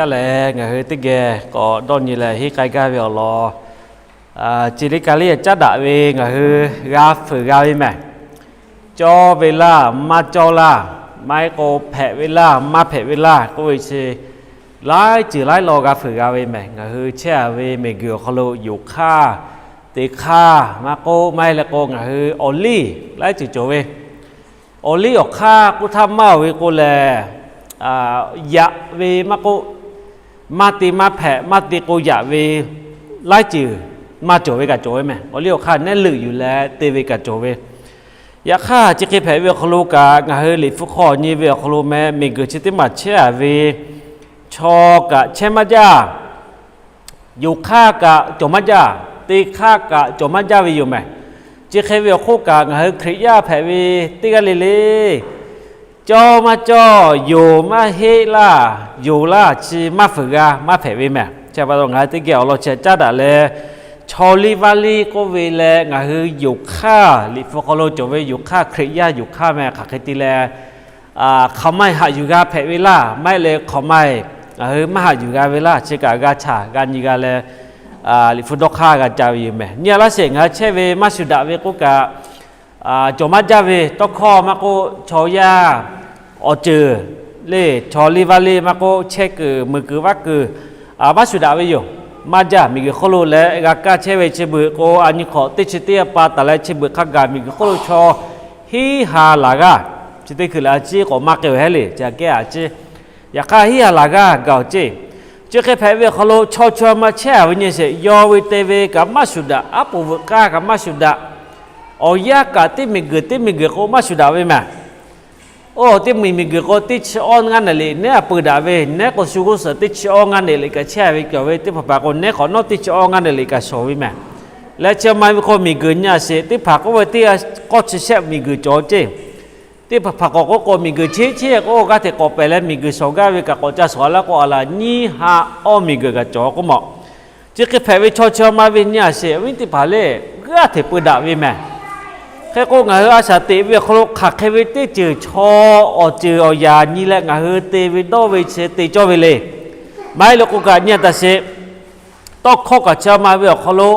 Caˇ lehˬ, ngaˬ hui teˇ geh k'awꞈ dawˇ nyi leh henˇ k'ai gaˇ ve awˬ lawn, Ciˍ liˇ ka liˇ caˉ daꞈ ve ngaˬ hui g'a fuiˍ g'a ve mehˬ. Cawˇ ve laˇ, maˇ cawˇ laˇ, maˇ heˆ k'o hpehꞈ ve laˇ, maˇ hpehꞈ ve laˇ k'oˆ ve chi laiˉ ceuˬ laiˉ law g'a fuiˍ g'a ve mehˬ. Ngaˬ hui chehˇ a ve miˬguiˬ awˬ hk'aw lo yoˬ hk'aˇ, te hk'aˇ maˇ k'oˆ, maˇ heˆ leh k'o ngaˬ hui awˬ liˇ laiˉ ceuˬ cawˬ ve. Awˬ liˇ awˬ hk'aˇ k'oˆ htaˇ maˇ oˬ ve k'o lehˬ, yaꞈ ve maˇ k'oˆ, maˇ te maˇ hpehꞈ, maˇ te k'o yaꞈ ve laiˉ ceuˬ maˇ cawˬ ve kaꞈ cawˬ ve mehˬ. Awˬ liˇ awˬ hk'aˇ nehˉ leuꞈ yuˬ leh te ve kaꞈ cawˬ ve. Yaꞈ hk'aˇ, chi hk'e hpehꞈ ve awˬ hk'aw lo kaꞈ, ngaˬ hui Liꞈ hpu hk'aw nyi ve awˬ hk'aw lo meh miˬguiˬ chi teˇ maˬ chehˇ a ve chaw kaꞈ chehˇ maˇ jaˇ. Yoˬ hk'aˇ kaꞈ cawˬ maˇ jaˇ, te hk'aˇ kaꞈ cawˬ maˇ jaˇ ve yoˬ mehˬ. Chi hk'e ve awˬ hk'oˆ kaꞈ, ngaˬ hui Hkriꞈ yaˇ hpehꞈ ve teˇ g'aˇ le le, cawˇ maˇ cawˇ, yoˬ maˇ heˆ laˇ, yoˬ laˇ chi maˇ fuiˍ g'a maˇ hpehꞈ ve mehˬ. Chi pa taw ngaˬ hui teˇ geh awˬ lawn chi caˉ daꞈ leh, chaw liˇ vaˇ liˇ k'oˆ ve leh ngaˬ hui yoˬ hk'aˇ, Liꞈ hpu hk'aw lo cawˬ ve yoˬ hk'aˇ, Hkriꞈ yaˇ yoˬ hk'aˇ meh hk'aˬ hk'e te leh, hk'aˬ ma eˬ haꞈ yuˬ g'a hpehꞈ ve laˇ, maˇ heˆ leh hk'aˬ ma eˬ ngaˬ hui maˇ haꞈ yuˬ g'a ve laˇ, chi kaꞈ g'a caˇ g'a nyi g'a leh, Liꞈ hpu dawˇ hk'aˇ g'a ca ve yoˬ mehˬ. Nyi a laˇ sheˍ, ngaˬ hui chehˇ ve maˇ shuˍ daꞈ ve k'oˆ kaꞈ, cawˬ maˇ jaˇ ve tawˇ hkawˇ maˇ k'oˆ, chaw yaˇ awˬ ceuˬ le, chaw liˇ vaˇ liˇ maˇ k'oˆ, chehˇ kuiˬ mui kuiˬ vaˇ kuiˬ maˇ shuˍ daꞈ ve yoˬ. Maˇ jaˇ. Miˬguiˬ hk'oˆ lo leh g'a kaˇ chehˇ ve chi beuꞈ k'o, a nyi hk'awꞈ teˇ chi teˇ pa taˍ leh chi beuꞈ hk'a gaˬ miˬguiˬ hk'oˆ lo chaw hiˉ ha laˬ g'aˇ, chi teˇ hkui lehˬ a ciˉ k'awꞈ maˇ k'ai-oˬ hehˉ le, chi aꞈ kehˉ a ciˉ. Yaꞈ hk'aˇ hiˉ ha laˬ g'aˇ gaˬ-oˬ ceˇ. Chi hk'e hpehꞈ ve awˬ hk'aw lo chaw chaw ma chehˇ a ve nyi sheˍ, yaw ve te ve kaꞈ maˇ shuˍ daꞈ, aˉ poꞈ veuꞈ k'aˇ kaꞈ maˇ shuˍ daꞈ, awˬ yanˇ kaꞈ teˇ miˬguiˬ teˇ miˬguiˬ k'o maˇ shuˍ daꞈ ve mehˬ. Oˇ teˇ miˬ miˬguiˬ k'o teˇ chi awˇ ngaˇ nehˬ liꞈ nehˉ a peu daꞈ ve, nehˉ k'o shu g'uˇ suhˍ teˇ chi awˇ ngaˇ nehˬ liꞈ kaꞈ chehˇ ve cawˬ ve, teˇ hpaˍ hpaˍ k'o nehˉ k'awꞈ nawˉ teˇ chi awˇ ngaˇ nehˬ liꞈ kaꞈ shawˍ ve mehˬ. Leh chi ma ve k'o miˬguiˬ nyi a sheˍ, teˇ hpaˍ k'oˆ ve teˇ g'aˇ k'awˇ chi shehˆ miˬguiˬ cawˬ ceˇ. Teˇ hpaˍ hpaˍ k'awꞈ k'oˆ k'o miˬguiˬ cheˇ cheˇ k'o g'aˇ hteꞈ k'awꞈ pehˬ leh miˬguiˬ shawˍ gaˇ ve kaꞈ k'awꞈ ca shawˍ laˇ k'o, a laˬ nyiˇ ha awˇ miˬguiˬ kaꞈ cawˬ k'oˆ mawˬ. Chi hk'e hpehꞈ ve chaw chi ma ve nyi a sheˍ, awˬ viˉ teˇ hpaˍ le, g'aˇ hteꞈ peu daꞈ ve mehˬ. Hk'e k'o ngaˬ hui a shaˍ teꞈ ve awˬ hk'aw lo hk'aˬ hk'e ve teˇ ceuˬ chaw awˬ ceuˬ awˬ yaꞈ nyi leh ngaˬ hui te ve dawˇ ve chi te cawˇ ve le. Maˇ heˆ leh k'o kaꞈ nyi a taˍ sheˍ, tawˇ hkawˇ kaꞈ chi ma ve awˬ hk'aw lo,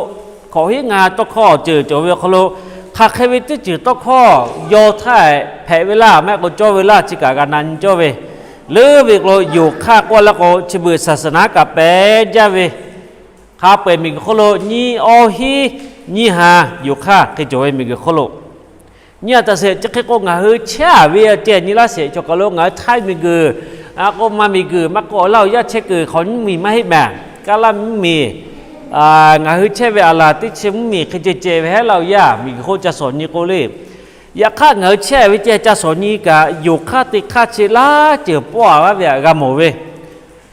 hkawꞈ hiˉ ngaˇ tawˇ hkawˇ awˬ ceuˬ cawˬ ve awˬ hk'aw lo, hk'aˬ hk'e ve teˇ ceuˬ tawˇ hkawˇ yaw htaˇ hpehꞈ ve laˇ, maˇ heˆ k'o cawˇ ve laˇ, chi kaꞈ g'a na nyi cawˇ ve. Leuˉ ve k'o yoˬ hk'aˇ k'oˆ leh k'o chi beuꞈ saˍsaˍnaˉ kaꞈ pehˬ jaˇ ve, hk'a peu-eˬ miˬguiˬ hk'oˆ lo nyiˇ awˇ hiˉ nyiˇ ha yoˬ hk'aˇ hk'e cawˬ ve miˬguiˬ hk'oˆ lo. Nyi a taˍ sheˍ, chi hk'e k'o ngaˬ hui chehˇ a ve ceh nyi laˇ sheˍ, chaw kaˬ lo ngaˬ hui Htaiˇ miˬguiˬ, a k'o ma miˬguiˬ maˇ k'oˆ, awˬ laˇ awˬ yaˇ chehˇ kuiˬ hk'aw mvuhˇmiˬ maˇ heˆ mehˬ. Kaˇ laˇ mvuhˇmiˬ, ngaˬ hui chehˇ ve a laˬ teˇ chi mvuhˇmiˬ hk'e ceh ceh ve hehˉ laˇ awˬ yaˇ miˬguiˬ hk'oˆ ca shawˍ nyi k'o le. Yaꞈ hk'aˇ ngaˬ hui chehˇ ve ceh ca shawˍ nyi kaꞈ yoˬ hk'aˇ te hk'aˇ chi laˇ ceuˬ pawˆ a laˇ ve htaꞈ g'a mawˬ ve.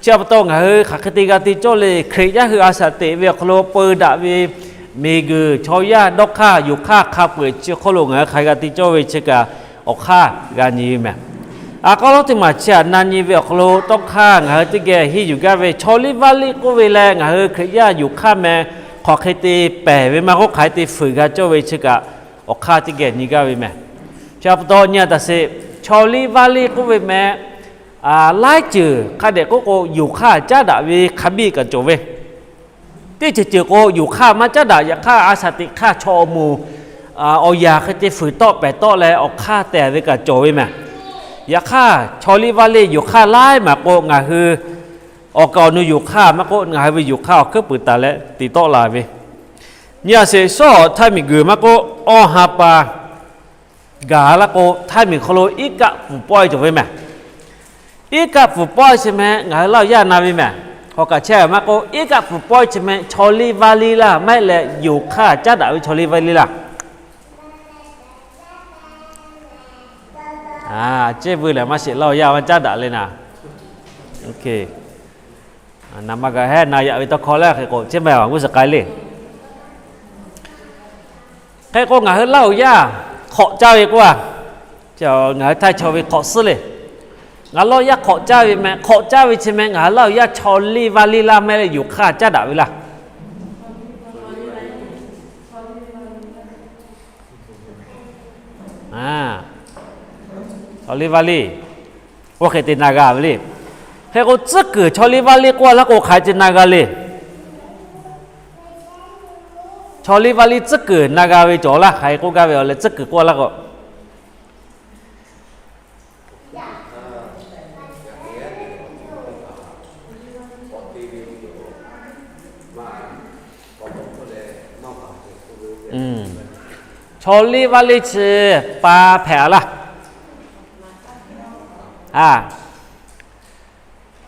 Chi pa taw ngaˬ hui hk'aˬ hk'e te g'a te cawˇ le, Hkriꞈ yaˇ hui a shaˍ teꞈ ve awˬ hk'aw lo peu daꞈ ve miˬguiˬ chaw yaˇ dawˇ hk'aˇ yoˬ hk'aˇ hk'a peu-eˬ chi hk'oˆ lo ngaˬ hui hk'aˬ hk'e g'a te cawˇ ve chi kaꞈ awˬ hk'aˇ g'a nyi ve mehˬ. A k'aw lawˉ teˇ maˬ chi htaꞈ na nyi ve awˬ hk'aw lo tawˇ hk'aˇ ngaˬ hui teˇ geh henˇ yuˬ gaˇ ve chaw liˇ vaˇ liˇ k'oˆ ve leh ngaˬ hui Hkriꞈ yaˇ yoˬ hk'aˇ meh hk'aˬ hk'e te pehˬ ve maˇ k'oˆ, hk'aˬ hk'e te fuiˍ g'a cawˇ ve chi kaꞈ awˬ hk'aˇ teˇ geh nyi gaˇ ve mehˬ. Chi pa taw nyi a taˍ sheˍ, chaw liˇ vaˇ liˇ k'oˆ ve meh laiˉ ceuˬ hk'a dehꞈ k'oˆ k'o yoˬ hk'aˇ caˉ daꞈ ve hk'a biˇ kaꞈ cawˬ ve. Teˇ ceuˬ ceuˬ k'o yoˬ hk'aˇ maˇ caˉ daꞈ, yaꞈ hk'aˇ a shaˍ teꞈ hk'aˇ chaw awˬ moˍ awˬ yaꞈ hk'e te fuiˍ tawˆ pehˬ tawˆ leh awˬ hk'aˇ tehˬ ve kaꞈ cawˬ ve mehˬ. Yaꞈ hk'aˇ chaw liˇ vaˇ liˇ yoˬ hk'aˇ laiˉ maˬ k'o ngaˬ hui awˬ kaˍ awˬ nu yoˬ hk'aˇ maˇ k'oˆ, ngaˬ hui ve yoˬ hk'aˇ awˬ hkuiˉ puiˍ taˍ leh te tawˆ la ve. Nyi a sheˍ, sawˉ awˬ Htaiˇ miˬguiˬ maˇ k'oˆ, awˇ ha pa gaˬ laˇ k'o, Htaiˇ miˬ hk'aw lo iˉ kaˆ pfuhˍ pawehˇ cawˬ ve mehˬ. Iˉ kaˆ pfuhˍ pawehˇ chi meh ngaˬ hui laˇ awˬ yaˇ na ve mehˬ. Hk'aw kaꞈ chehˇ maˇ k'oˆ, iˉ kaˆ pfuhˍ pawehˇ chi meh chaw liˇ vaˇ liˇ laˇ, maˇ heˆ leh yoˬ hk'aˇ caˉ daꞈ ve chaw liˇ vaˇ liˇ laˇ. Ceˇ veu lehˬ maˇ sheˍ, laˇ awˬ yaˇ maˇ caˉ daꞈ le naˍ. Naˍ ma gaˬ hehˉ na yaꞈ ve tawˇ hkawˇ leh hk'e k'o, ceˇ meh awˬ g'uˇ suhˍ k'ai le. Hk'e k'o ngaˬ hui laˇ awˬ yaˇ hk'awꞈ caˇ ve k'oˆ a, ngaˬ hui Htaiˇ chaw ve hk'awꞈ suhˉ le. Ngaˬ laˇ awˬ yaˇ hk'awꞈ caˇ ve meh, hk'awꞈ caˇ ve chi meh ngaˬ hui laˇ awˬ yaˇ chaw liˇ vaˇ liˇ laˇ, maˇ heˆ leh yoˬ hk'aˇ caˉ daꞈ ve laˇ. Chaw liˇ vaˇ liˇ, oˇ hk'e te na g'a ve le. Hk'e k'o, tcuhˉ kuiˬ chaw liˇ vaˇ liˇ k'oˆ laˇ k'o, hk'aˬ hk'e te na g'a le. Chaw liˇ vaˇ liˇ tcuhˉ kuiˬ na g'a ve cawˬ laˇ. Hk'aˬ hk'e k'oˆ gaˇ ve awˬ leh, tcuhˉ kuiˬ k'oˆ laˇ k'o, chaw liˇ vaˇ liˇ chi pa hpehꞈ laˇ.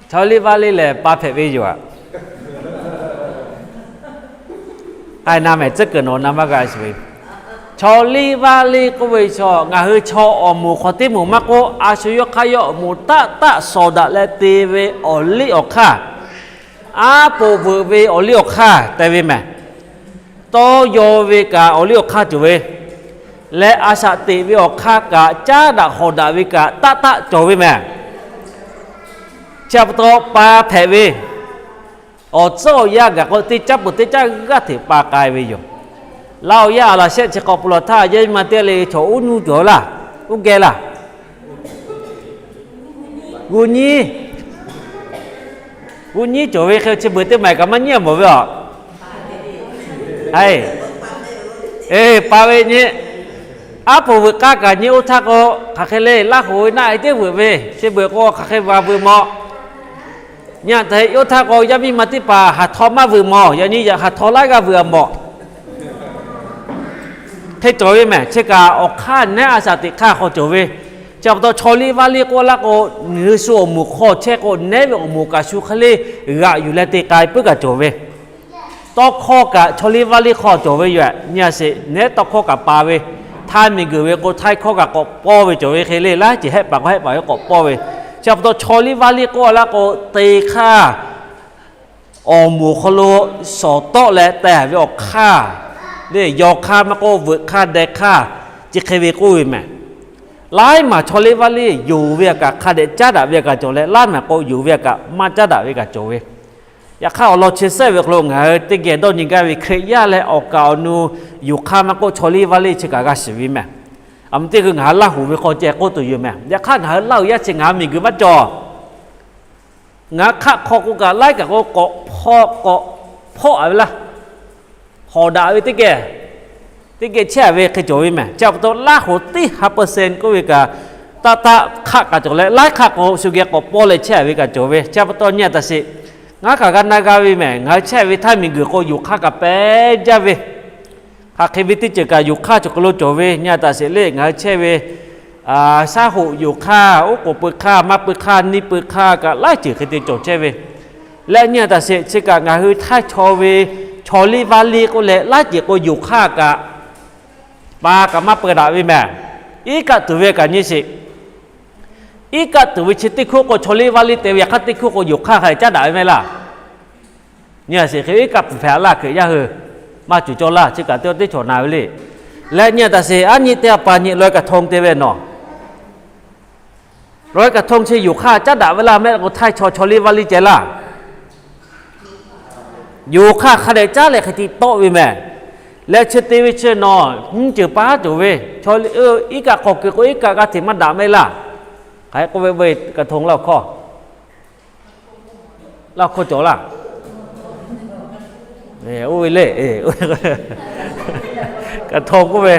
Chaw liˇ vaˇ liˇ lehˬ, pa hpehꞈ ve yoˬ aꞈ. K'ai na mehˍ, tcuhˉ kuiˬ nawˬ na maˇ g'a sheˍ ve. Chaw liˇ vaˇ liˇ k'oˆ ve chaw, ngaˬ hui chaw awˬ moˍ hk'aw teˇ moˍ maˇ k'oˆ, a shu yawˇ hk'aˇ yawˇ awˬ moˍ taˆ taˆ shawˍ daꞈ leh te ve awˬ liˇ awˬ hk'aˇ, aˉ poꞈ veuꞈ ve awˬ liˇ awˬ hk'aˇ te ve mehˍ. Tawˇ yaw ve kaꞈ awˬ liˇ awˬ hk'aˇ cawˬ ve, leh a shaꞈ teꞈ ve awˬ hk'aˇ kaꞈ caˉ daꞈ hawˍ daꞈ ve kaꞈ taˆ taˆ cawˬ ve mehˍ. Chi pa taw pa hpehꞈ ve, awˬ tcuhˉ awˬ yanˇ gaˬ k'o teˇ caˉ peuˬ teˇ caˉ g'aˇ hteꞈ pa k'ai ve yoˬ. Laˇ awˬ yanˇ aˬ laˬ shehˆ chi hk'awꞈ pu lawˬ htaˇ, yaˇ miˇ ma teˇ g'aˇ le chaw uˉ nuˇ cawˬ laˇ, uˉ geh laˇ. G'uˇ nyiˉ, g'uˇ nyiˉ cawˬ ve hk'e chi beuꞈ teˇ maˬ kaꞈ maˇ nyiˉ mawˬ ve aꞈ. Eˬ, pa ve nyi, aˉ poꞈ veuꞈ k'aˇ kaꞈ nyi oˇ htaˇ k'o, hk'aˬ hk'e le Laˇ hoˍ ve naˆ e teˉ veuꞈ ve, chi beuꞈ k'o hk'aˬ hk'e va veuꞈ mawˬ. Nyi aꞈ htaꞈ heˆ, oˇ htaˇ k'o yaˇ miˇ ma teˇ hpaˍ haˍ htaw maˇ veuꞈ mawˬ, yaꞈ nyi haˍ htaw laiˉ g'aˇ veuꞈ a mawˬ. Hk'e cawˬ ve mehˍ. Chi kaꞈ awˬ hk'aˇ nehˉ a shaꞈ teꞈ hk'aˇ hk'aw cawˬ ve. Chi pa taw chaw liˇ vaˇ liˇ k'oˆ laˇ k'o, ngaˬ hui shu awˬ moˍ hk'aw chehˇ k'o, nehˉ ve awˬ moˍ kaꞈ shu hk'e le g'aꞈ yuˬ leh te k'ai puiˉ kaꞈ cawˬ ve. Tawˇ hkawˇ kaꞈ chaw liˇ vaˇ liˇ hk'aw cawˬ ve yoˬ. Nyi a sheˍ, nehˉ tawˇ hkawˇ kaꞈ pa ve, htaiˇ miˬ guiˬ ve k'o htaiˇ hkawˇ kaꞈ k'awꞈ pawˇ ve cawˬ ve hk'e le, laiˉ ceuˬ hehˆ paˍ k'o hehˆ paˍ ve k'awꞈ pawˇ ve. Chi pa taw chaw liˇ vaˇ liˇ k'oˆ laˇ k'o, te hk'aˇ awˬ moˍ hk'aw lo shawˍ tawˆ leh teh ve awˬ hk'aˇ le, yaw hk'aˇ maˇ k'oˆ, veuꞈ hk'aˇ deh hk'aˇ, chi hk'e ve k'oˆ ve mehˍ. Laiˉ maˬ chaw liˇ vaˇ liˇ yonˍ ve a kaꞈ hk'a dehꞈ caˉ daꞈ ve a kaꞈ cawˬ leh, laiˉ maˬ k'o yonˍ ve a kaꞈ maˇ caˉ daꞈ ve kaꞈ cawˬ ve. Yaꞈ hk'aˇ awˬ lawn chi sehˉ ve hk'aw lo ngaˬ hui teˇ geh dawˇ nyi gaˇ ve Hkriꞈ yaˇ leh awˬ kaˍ awˬ nu yonˍ hk'aˇ maˇ k'oˆ, chaw liˇ vaˇ liˇ chi kaꞈ g'a shiˍ ve mehˍ. Aˬ meh teˇ hui ngaˬ hui Laˇ hoˍ ve hk'aw ceh k'oˆ tuˬ yoˬ mehˍ. Yaꞈ hk'aˇ ngaˬ hui Laˇ hoˍ yaˇ chi ngaˬ hui miˬ guiˬ maˇ cawˬ. Ngaˬ hui hk'aˆ hk'aw k'o kaꞈ laiˉ kaꞈ k'o k'awꞈ hpawˇ k'awꞈ hpawˇ a ve laˇ. Hawˍ daꞈ ve teˇ geh, teˇ geh chehˇ a ve hk'e cawˬ ve mehˍ. Chi pa taw Laˇ hoˍ teˇ ha percent k'oˆ ve kaꞈ, taˆ taˆ hk'aˆ kaꞈ cawˬ leh, laiˉ hk'aˆ k'o shu geh k'awꞈ pawˇ leh chehˇ a ve kaꞈ cawˬ ve. Chi pa taw nyi a taꞈ sheˍ, ngaˬ hui kaꞈ g'a na g'a ve mehˍ. Ngaˬ hui chehˇ ve htaiˇ miˬ guiˬ k'o yonˍ hk'aˇ kaꞈ pehˉ jaˇ ve, hk'aˬ hk'e ve teˇ ceuˬ kaꞈ yonˍ hk'aˇ cawˬ hk'aw lo cawˬ ve. Nyi a taꞈ sheˍ le, ngaˬ hui chehˇ ve shaˉ hoꞈ yonˍ hk'aˇ, oˉ k'oˍ pui hk'aˇ, maˇ pui hk'aˇ, niˇ pui hk'aˇ kaꞈ laiˉ ceuˬ hk'e te cawˬ chehˇ ve. Leh nyi a taꞈ sheˍ, chi kaꞈ ngaˬ hui htaiˇ chaw ve chaw liˇ vaˇ liˇ k'oˆ leh laiˉ ceuˬ k'o yonˍ hk'aˇ kaꞈ pa kaꞈ maˇ pui daꞈ ve mehˍ. Iˉ kaˆ tuˬ ve kaꞈ nyi sheˍ. Iˉ kaˆ tuˬ ve chi teˇ hkuˇ k'o chaw liˇ vaˇ liˇ te ve, yaꞈ hk'aˇ teˇ hkuˇ k'o yonˍ hk'aˇ hk'a dehꞈ caˉ daꞈ ve mehˍ laˇ. Nyi a sheˍ, hk'e iˉ kaˆ tuˬ hpehꞈ a laˇ Hkriꞈ yaˇ hui, maˇ cuˬ cawˇ laˇ. Chi kaꞈ teˇ teˇ cawˬ na ve le. Leh nyi a taꞈ sheˍ, aˉ nyi teˇ a pa nyi ลอยกระทง te ve nawˬ ลอยกระทง chi yonˍ hk'aˇ caˉ daꞈ ve laˇ mehˍ k'o, htaiˇ chaw chaw liˇ vaˇ liˇ ceh laˇ. Yonˍ hk'aˇ hk'a dehꞈ caˉ leh hk'e te tawˆ ve mehˍ. Leh chi te ve chi nawˬ mvuhˇ ceuˬ paˉ cawˬ ve, iˉ kaˆ hk'aw keu k'o iˉ kaˆ g'aˇ hteꞈ maˇ daꞈ mehˍ laˇ. Hk'aˬ hk'e k'oˆ ve, ลอยกระทง laˇ hkawˇ, laˇ hkawˇ cawˬ laˇ. Oˇ ve le, กระทง k'oˆ ve,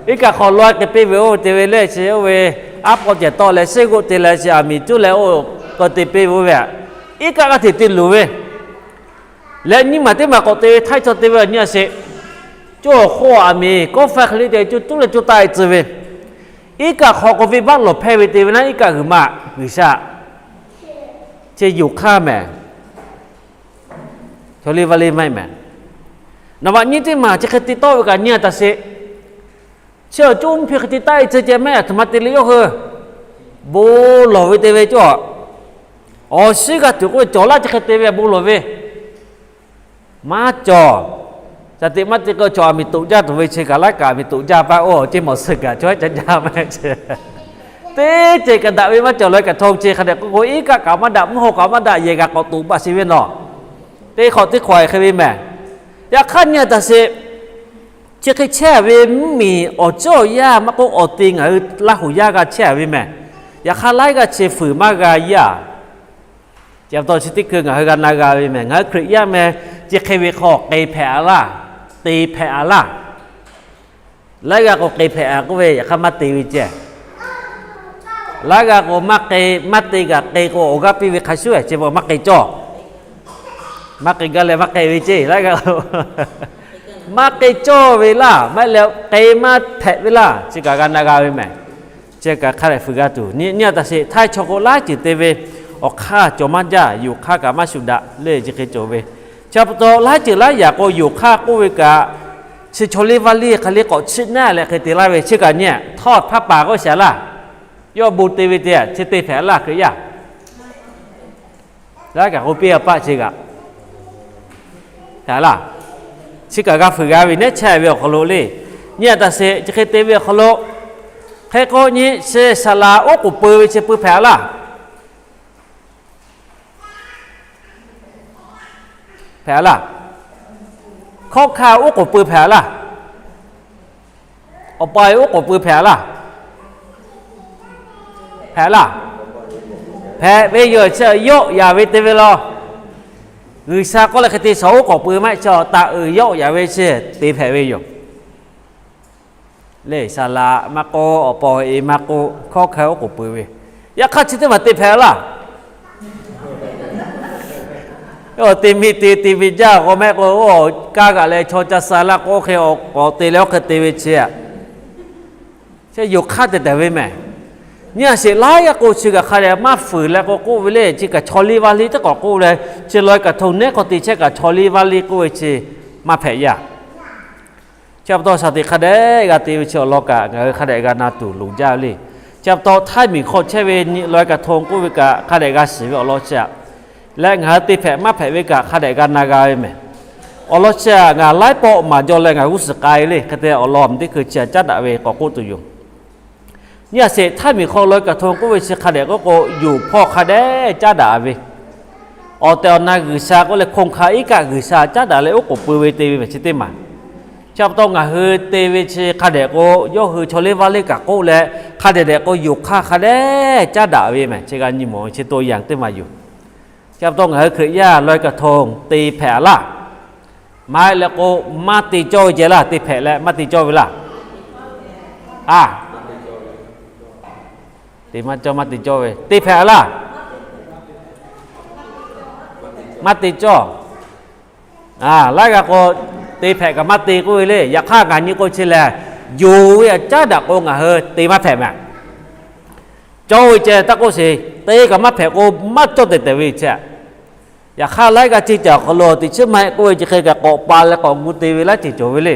iˉ kaˆ hk'aw lawˇ k'ai piˇ ve oˇ te ve le chi oˇ ve, aˉ pawˆ cehˬ tawˆ leh sheˉ g'oˆ te leh chi aˬ miˍ cuˉ leh oˇ k'o te piˇ ve oˇ ve, iˉ kaˆ g'aˇ hteꞈ te luˬ ve. Leh nyiˇ maˬ teˇ maˬ k'awꞈ te ve htaiˇ chaw te ve nyi a sheˍ, coˇ awˬ hk'oˆ aˬ miˍ kawˆ faiˇ hk'e le te coˇ cuˉ leh coˇ taˆ e tcuh ve, iˉ kaˆ hk'aw k'o venˇbaˆ lawˬ hpehˇ ve te ve naˉ iˉ kaˆ g'uiˬ ma, G'uiˬsha, chi yonˍ hk'aˇ mehˍ. Chaw liˇ vaˇ liˇ maˇ heˆ mehˍ. Naˍ baꞈ nyiˇ teˇ maˬ chi hk'e te tawˆ ve kaꞈ nyi a taꞈ sheˍ. Chi awˬ coˇ mvuhˇ hpe hk'e te taˆ e tcuh ceh mehˍ, aˬ htoꞈ ma te le yawˇ hui bon lawˬ ve te ve cawˇ. Awˬ shinˉ g'a tuˬ k'oˆ ve cawˬ laˇ chi hk'e te ve bon lawˬ ve maˇ cawˬ. Ca teꞈ maˇ te k'o chaw aˬ miˍ toꞈ jaˇ tuˬ ve chi kaꞈ laiˉ kaꞈ aˬ miˍ toꞈ jaˇ paˇ oˇ ceˇ mawˬ suhˍ kaꞈ chaw ca jaˇ maˇ heˆ ce. Teˇ ceuˬ kaꞈ daꞈ ve maˇ cawˬ. ลอยกระทง chi hk'a dehꞈ k'oˆ k'o iˉ kaˆ kaꞈ maˇ daꞈ, mvuhˇ haw kaꞈ maˇ daꞈ, yehˬ g'aꞈ k'awꞈ toꞈ baˬ sheˍ ve nawˬ. Teˇ hk'awꞈ teˇ hk'awꞈ hk'e ve mehˍ. Yaꞈ hk'aˇ nyi a taꞈ sheˍ, chi hk'e chehˇ ve mvuhˇmiˬ awˬ ceuˬ awˬ yanˇ maˇ k'oˆ, awˬ te ngaˬ hui Laˇ hoˍ yaˇ g'a chehˇ ve mehˍ. Yaꞈ hk'aˇ laiˉ g'aˇ chi fuiˍ maˇ g'a yaˇ. Chi pa taw chi teˇ hkui ngaˬ hui g'a na g'a ve mehˬ. Ngaˬ hui Hkriꞈ yaˇ meh chi hk'e ve hk'aw k'ai hpehꞈ a laˇ, te hpehꞈ a laˇ. Laiˉ g'aˇ k'o k'ai hpehꞈ a k'oˆ ve, yaꞈ hk'aˇ maˇ te ve ceh. Laiˉ g'aˇ k'o maˇ k'ai, maˇ te kaꞈ k'ai k'o awˬ g'aˇ piˇ ve hk'a shuˉ, chi pa maˇ k'ai cawˇ. Maˇ k'ai gaˇ leh maˇ k'ai ve ceh laiˉ g'aˇ k'o, maˇ k'ai cawˇ ve laˇ, maˇ heˆ leh k'ai maˇ hpehꞈ ve laˇ, chi kaꞈ g'a na g'a ve mehˬ. Chi kaꞈ hk'a dehꞈ fuiˍ g'a tuˬ. Nyi a taꞈ sheˍ, htaiˇ chaw k'o laiˉ ceuˬ te ve, awˬ hk'aˇ cawˬ maˇ jaˇ, yonˍ hk'aˇ kaꞈ maˇ shuˍ daꞈ le, chi hk'e cawˬ ve. Chi pa taw laiˉ ceuˬ laiˉ yaꞈ k'o yonˍ hk'aˇ k'oˆ ve kaꞈ, chi chaw liˇ vaˇ liˇ hk'aˬ liˇ k'awꞈ chiˆ naˉ leh hk'e te laˇ ve, chi kaꞈ nyi htawˇ htaˇ paˍ k'oˆ shaˍ laˇ. Yawˇ bon te ve te, chi te hpehꞈ laˇ Hkriꞈ yaˇ. Laiˉ kaꞈ k'oˆ piˇ a paˆ chi kaꞈ hpehꞈ laˇ. Chi kaꞈ g'a fuiˍ g'a ve nehˉ chehˇ ve awˬ hk'aw lo le. Nyi a taꞈ sheˍ, chi hk'e te ve awˬ hk'aw lo, hk'e k'o nyi chi saˍ laˍ oˉ k'oˍ pui ve chi pui hpehꞈ laˇ. Hpehꞈ laˇ. Hkawˇ hkanˇ oˉ k'oˍ pui hpehꞈ laˇ. Awˬ pa oˉ k'oˍ pui hpehꞈ laˇ. Hpehꞈ laˇ. Hpehꞈ ve yoˬ, chi yawˆ yaˍ ve te ve law. G'uiˬsha k'oˆ leh hk'e te shawˍ oˉ k'oˍ pui maˇ heˆ, chi taꞈ uiˍ yawˆ yaˍ ve chi te hpehꞈ ve yoˬ. Lehˬ saˍ laˍ maˇ k'oˆ, awˬ pa awˬ e maˇ k'oˆ, hkawˇ hkanˇ oˉ k'oˍ pui ve, yaꞈ hk'aˇ chi teˇ maˬ te hpehꞈ laˇ. Te miˇ te te ve jaˇ k'o mehˆ k'o, kaˇ g'aꞈ leh chaw ca sha laˇ k'o, oˇ hk'e k'awꞈ te leh oˇ hk'e te ve chi, chi yonˍ hk'aˇ tehˬ tehˬ ve mehˬ. Nyi a sheˍ, laiˉ g'aˇ k'o chi kaꞈ hk'a dehꞈ maˇ fuiˍ leh k'o k'oˆ ve le, chi kaꞈ chaw liˇ vaˇ liˇ teˇ k'awꞈ k'oˆ leh, chi loiˬ kaꞈ hto nehˉ k'awꞈ te chehˇ kaꞈ chaw liˇ vaˇ liˇ k'oˆ ve chi maˇ hpehꞈ yaˇ. Chi pa taw shaˍ tiꞈ hk'a dehꞈ g'a te ve chi awˬ lawn kaꞈ ngaˬ hui hk'a dehꞈ g'a na tuˬ loˍ jaˇ ve le. Chi pa taw htaiˇ miˬ hk'aw chehˇ ve nyi loiˬ kaꞈ hto k'oˆ ve kaꞈ hk'a dehꞈ g'a shiˍ ve awˬ lawn chi aꞈ, leh ngaˬ hui te hpehꞈ maˇ hpehꞈ ve kaꞈ hk'a dehꞈ g'a na g'a ve mehˬ. Awˬ lawn chi aꞈ ngaˬ laiˉ pawˆ maˍ jaw leh ngaˬ g'uˇ suhˍ k'ai ve le. Hk'e te awˬ lawn teˇ hkui chi aꞈ caˉ daꞈ ve k'awꞈ k'oˆ tuˬ yoˬ. Nyi a sheˍ, htaiˇ miˬ hk'aw loiˬ kaꞈ hto k'oˆ ve chi hk'a dehꞈ k'oˆ k'o, yonˍ hpawˇ hk'a dehꞈ caˉ daꞈ ve, awˬ tehˬ awˬ na G'uiˬsha k'oˆ leh hk'oˆ hk'a iˉ kaˆ G'uiˬsha caˉ daꞈ leh oˉ k'oˍ pui ve te ve mehˬ chi teˇ maˬ. Chi pa taw ngaˬ hui te ve chi hk'a dehꞈ k'o, yawˇ hui chaw liˇ vaˇ liˇ kaꞈ k'oˆ leh, hk'a dehꞈ dehꞈ k'o yonˍ hk'aˇ hk'a dehꞈ caˉ daꞈ ve mehˬ. Chi g'a nyi mawˬ ve chi to yanˍ teˇ maˬ yoˬ. Chi pa taw ngaˬ hui Hkriꞈ yaˇ loiˬ kaꞈ hto te hpehꞈ a laˇ. Maˇ heˆ leh k'o, maˇ te cawˇ ve ceh laˇ, te hpehꞈ leh maˇ te cawˇ ve laˇ. A, te maˇ cawˇ, maˇ te cawˇ ve te hpehꞈ a laˇ. Maˇ te cawˇ. A, laiˉ g'a k'o, te hpehꞈ kaꞈ maˇ te k'oˆ ve le. Yaꞈ hk'aˇ ngaˬ nyi k'o chi lehˬ, yonˍ ve aꞈ caˉ daꞈ k'o ngaˬ hui te maˇ hpehꞈ mehˬ. Cawˇ ve ceh taˇ k'oˆ sheˍ, te kaꞈ maˇ hpehꞈ k'o, maˇ cawˇ tehˬ tehˬ ve ceh. Yaꞈ hk'aˇ laiˉ g'a ceh caˬ awˬ hk'aw lo teꞈ chiˉ maˇ heˆ k'oˆ ve chi hk'e kaꞈ k'awꞈ pa leh k'awꞈ gu te ve laiˉ ceuˬ cawˬ ve le.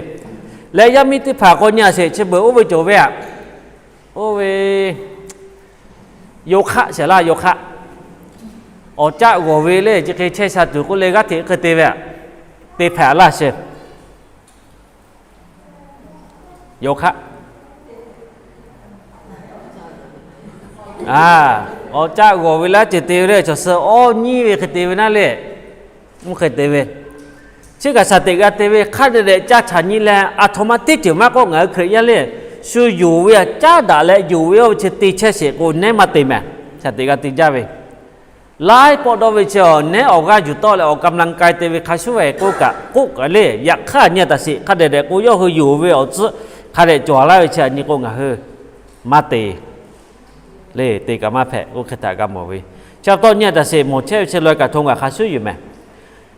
Leh yaˇ miˇ teˇ hpaˍ k'o nyi a sheˍ, chi beuꞈ oˇ ve cawˬ ve aꞈ, oˇ ve yawˇ hk'aˆ sheˍ laˇ, yawˇ hk'aˆ. Awˬ caˆ g'awˬ ve le, chi hk'e chehˇ sha tuˬ k'oˆ leh g'aˇ hteꞈ hk'e te ve aꞈ, te hpehꞈ laˇ sheˍ. Yawˇ hk'aˆ. A, awˬ caˆ g'awˬ ve laˇ ceuˬ te ve le, chaw suh awˇ nyiˇ ve hk'e te ve naˉ le. Mvuhˇ hk'e te ve, chi kaꞈ shaˍ teꞈ g'a te ve hk'a dehꞈ dehꞈ caˇ chaꞈ nyi leh, aˬ htoꞈ ma teˇ ceuˬ maˇ k'oˆ, ngaˬ hui Hkriꞈ yaˇ le, shu yonˍ ve aꞈ caˉ daꞈ leh yonˍ ve oˇ ve chi te chehˇ sheˍ k'o, nehˉ maˇ te mehˬ. Shaˍ teꞈ g'a te jaˇ ve, laiˉ pawˆ dawˇ ve chi awˬ nehˉ awˬ g'aˇ yuˬ tawˆ leh awˬ กำลังกาย te ve hk'a shuˉ ve k'oˆ kaꞈ k'oˆ kaꞈ le. Yaꞈ hk'aˇ nyi a taꞈ sheˍ, hk'a dehꞈ dehꞈ k'o yawˇ hui yonˍ ve awˬ tcuhˆ hk'a dehꞈ cawˬ laˇ ve chi aꞈ nyi k'o, ngaˬ hui maˇ te le, te kaꞈ maˇ hpehꞈ k'oˆ hk'e htaꞈ g'a mawˬ ve. Chi pa taw nyi a taꞈ sheˍ, mawˬ chehˇ ve chi loiˬ kaꞈ hto ngaˬ hk'a shuˉ yoˬ mehˬ.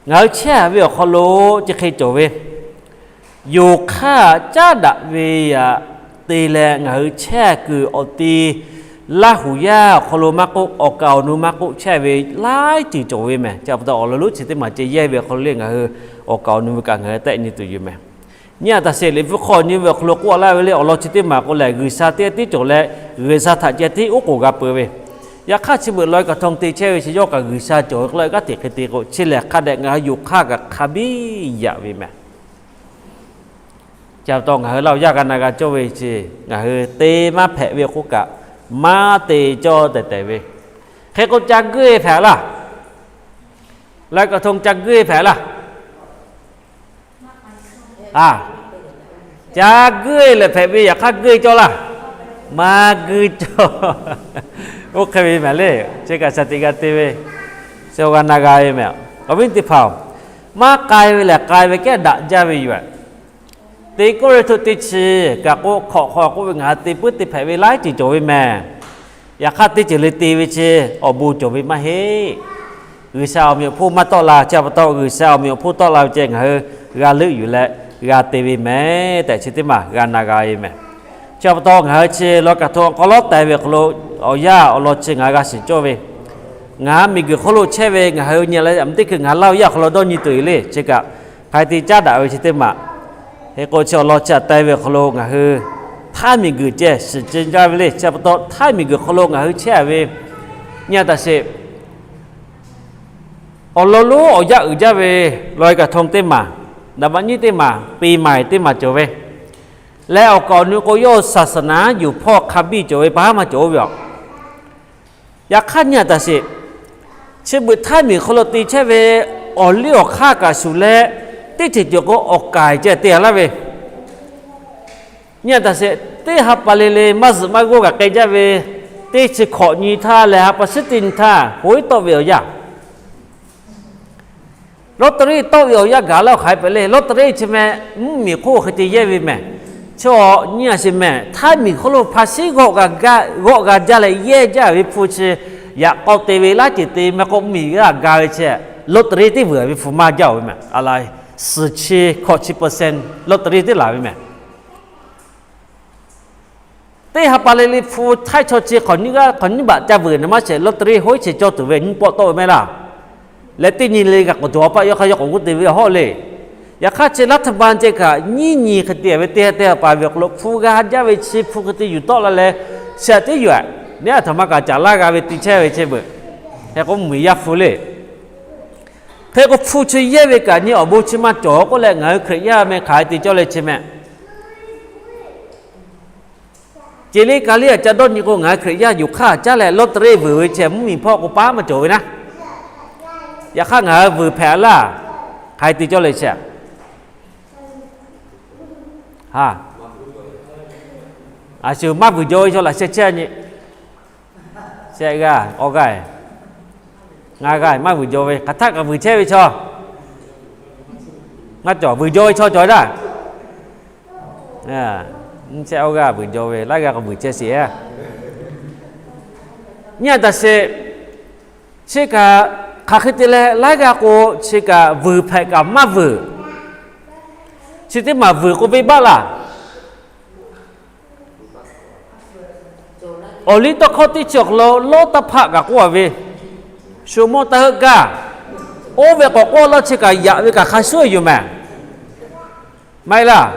Ngaˬ hui chehˇ ve awˬ hk'aw lo chi hk'e cawˬ ve, yonˍ hk'aˇ caˉ daꞈ ve aꞈ te leh ngaˬ hui chehˇ kuiˬ awˬ ti Laˇ huˍ yaˇ awˬ hk'aw lo maˇ k'oˆ, awˬ kaˍ awˬ nu maˇ k'oˆ, chehˇ ve laiˉ ceuˬ cawˬ ve mehˬ. Chi pa taw awˬ lawn lonˉ chi teˇ maˬ ceh yehˇ ve awˬ hk'aw lo le, ngaˬ hui awˬ kaˍ awˬ nu ve kaꞈ ngaˬ hui tehˆ nyi tuˬ yoˬ mehˬ. Nyi a taꞈ sheˍ, Liꞈ hpu hk'aw nyi ve awˬ hk'aw lo k'oˆ laˇ ve le, awˬ lawn chi teˇ maˬ k'o lehˬ, G'uiˬsha teˇ tiˉ cawˬ leh, G'uiˬsha htaꞈ ceh tiˉ oˉ k'oˍ g'a peuˬ ve. Yaꞈ hk'aˇ chi beuꞈ loiˬ kaꞈ hto te chehˇ ve chi yawˇ kaꞈ G'uiˬsha cawˬ ve k'oˆ leh g'aˇ hteꞈ hk'e te k'o, chi lehˬ hk'a dehꞈ ngaˬ hui yonˍ hk'aˇ kaꞈ hk'a biˇ yaꞈ ve mehˬ. Chi pa taw ngaˬ hui Laˇ huˍ yaˇ g'a na g'a cawˇ ve chi, ngaˬ hui te maˇ hpehꞈ ve k'oˆ kaꞈ, maˇ te cawˇ tehˬ tehˬ ve. Hk'e k'o ca guˇ e hpehꞈ laˇ. Loiˬ kaꞈ hto ca guˇ e hpehꞈ laˇ. A, ca guˇ e lehˬ hpehꞈ ve, yaꞈ hk'aˇ guˇ e cawˇ laˇ. Maˇ guˇ cawˇ. Oˇ hk'e ve mehˬ le. Chi kaꞈ shaˍ tiꞈ g'a te ve, Te g'a na g'a ve mehˬ. Awˬ viˉ teˇ hpaˍ-oˬ, maˇ k'ai ve lehˬ k'ai ve kehˉ daꞈ jaˇ ve yoˬ. Teˇ Kawˇrenˍhtuˆ teˇ chi kaꞈ k'oˆ hk'awꞈ hk'aw k'oˆ ve, ngaˬ hui te puiˉ te hpehꞈ ve laiˉ ceuˬ cawˬ ve mehˬ. Yaꞈ hk'aˇ teˇ ceuˬ le te ve chi awˬ bon cawˬ ve maˇ heˆ. G'uiˬsha awˬ meꞈ awˬ hponˇ maˇ tawˆ la. Chi pa taw G'uiˬsha awˬ meꞈ awˬ hponˇ tawˆ la ve ceh ngaˬ hui g'a leuˆ yuˬ leh g'a te ve mehˬ tehꞈ chi teˇ maˬ g'a na g'a ve mehˬ. Chi pa taw ngaˬ hui chi law kaꞈ hto awˬ hk'aw lo taiˍ ve awˬ hk'aw lo awˬ yanˇ awˬ lawn chi ngaˬ hui g'a shiˍ cawˇ ve, ngaˬ hui miˬguiˬ hk'oˆ lo chehˇ ve ngaˬ hui nyi leh, teˇ hkui ngaˬ hui Laˇ huˍ yaˇ awˬ hk'aw lo dawˇ nyi tuˬ yoˬ le. Chi kaꞈ hk'aˬ hk'e te caˉ daꞈ ve chi teˇ maˬ. Hk'e k'o chi awˬ lawn chi htaꞈ taiˍ ve awˬ hk'aw lo ngaˬ hui htaiˉ miˬguiˬ ceh shiˍ ceh jaˇ ve le. Chi pa taw htaiˉ miˬguiˬ hk'aw lo ngaˬ hui chehˇ ve nyi a taˍ sheˍ. Awˬ lawn lonˉ awˬ yanˇ uiˍ jaˇ ve, law kaꞈ hto teˇ maˬ, daꞈ maꞈ nyiˇ teˇ maˬ, ปีใหม่ teˇ maˬ cawˬ ve, leh awˬ kaˍ awˬ nu k'o yawˇ saˍsaˍnaˍ yuˬ hpawˇ hk'a biˇ cawˬ ve pa haˉ maˇ cawˬ oˇ ve aˬ. Yaꞈ hk'aˇ nyi a taˍ sheˍ, chi beuꞈ htaiˉ miˬ hk'aw lo te chehˇ ve awˬ liˇ awˬ hk'aˇ kaꞈ shuˍ leh, teˇ ceuˬ ceuˬ k'o awˬ k'aiˍ ceh te a laˇ ve, nyi a taˍ sheˍ, teˇ ha pa le le maˇ zuhꞈ maˇ g'awˇ kaꞈ k'ai jaˇ ve, teˇ chi hkawꞈ nyi htaˇ leh ha pa shiˉ teˇ nyi htaˇ hoˉ tawˆ ve awˬ yanˇ, lottery tawˆ ve awˬ yanˇ gaˬ laˇ hk'aˬ hk'e hpehꞈ le. Lottery chi meh mvuhˇmiˬ hk'oˆ hk'e te yehˇ ve mehˬ. Chi awˬ nyi a sheˍ mehˬ, htaiˉ miˬ hk'oˆ lo hpa shiˉ g'awˆ g'a jaˇ leh yehˇ jaˇ ve hpu chi, yaꞈ k'aw te ve laiˉ ceuˬ te meh k'o mvuhˇmiˬ g'a ga ve chi, lottery teˇ vuiˬ ve hpu maˇ jaˇ oˬ ve mehˬ. A la, suhˍ chi hkawꞈ chi percent lottery teˇ laˬ ve mehˬ. Teˇ ha pa le le hpu htaiˇ chaw chi hk'awꞈ nyiˇ g'aˇ hk'awꞈ nyiˇ baꞈ ca vuiˬ na maˇ shehˍ, lottery hoˉ chi cawˇ tuˬ ve nyiˇ pawˆ tawˆ ve maˇ heˆ laˇ. Leh teˇ nyi le g'a k'awꞈ tuˬ awˬ paˆ yawˇ hk'aˇ yawˇ k'awꞈ g'oˇ te ve hawˉ le. Yaꞈ hk'aˇ chi รัฐบาล ceh kaꞈ nyiˇ nyi hk'e te ve teˇ ha teˇ ha pa ve awˬ hk'aw lo hpu g'a jaˇ ve chi hpu hk'e te yuˬ tawˆ la leh, shaꞈ teˉ yuˬ a, neˉ a htaꞈ ma kaꞈ caˍ laˇ g'a ve te chehˇ ve chi beuꞈ, hk'e k'o mvuhˇmiˬ yaˇ hpu le. Hk'e k'o hpu chi yehˇ ve kaꞈ nyi awˬ bon chi maˇ cawˬ k'oˆ leh, ngaˬ hui Hkriꞈ yaˇ meh hk'aˬ hk'e te cawˇ leh chi meh, ceˬ le ka liˇ a ca dawˇ nyi k'o, ngaˬ hui Hkriꞈ yaˇ yuˬ hk'aˇ caˉ leh lottery vuiˬ ve chi mvuhˇmiˬ hpawˇ k'o paˉ maˇ cawˬ ve naˉ. Yaꞈ hk'aˇ ngaˬ hui vuiˬ hpehꞈ a laˇ, hk'aˬ hk'e te cawˇ leh chi a shu maˇ vuiˬ jaw ve chaw laꞈ sheh chehˇ nyi, shehˆ g'aˇ, awˇ g'aˇ, ngaˇ g'aˇ maˇ vuiˬ jaw ve, hk'aˬ htaˆ kaꞈ vuiˬ chehˇ ve chaw maˇ cawˬ. Vuiˬ jaw ve chaw cawˬ daˇ. Shehˆ awˇ g'aˇ vuiˬ jaw ve, laiˉ g'aˇ k'o vuiˬ chehˇ sheˍ. Nyi a taˍ sheˍ, chi kaꞈ hk'aˬ hk'e te leh laiˉ g'aˇ k'o chi kaꞈ vuiˬ hpehꞈ kaꞈ maˇ vuiˬ, chi teˇ maˬ vuiˬ k'o venˇbaˆ laˇ. Awˬ liˇ tawˇ hkawˇ teˇ chi awˬ hk'aw lo lawˇ taˇ hpaˆ kaꞈ k'oˆ a ve, shu mawˇ taˇ heuˆ gaˇ. Oˇ ve k'awꞈ k'oˆ laˇ chi kaꞈ yaꞈ ve kaꞈ hk'a shuˉ yoˬ mehˬ. Maˇ heˆ laˇ.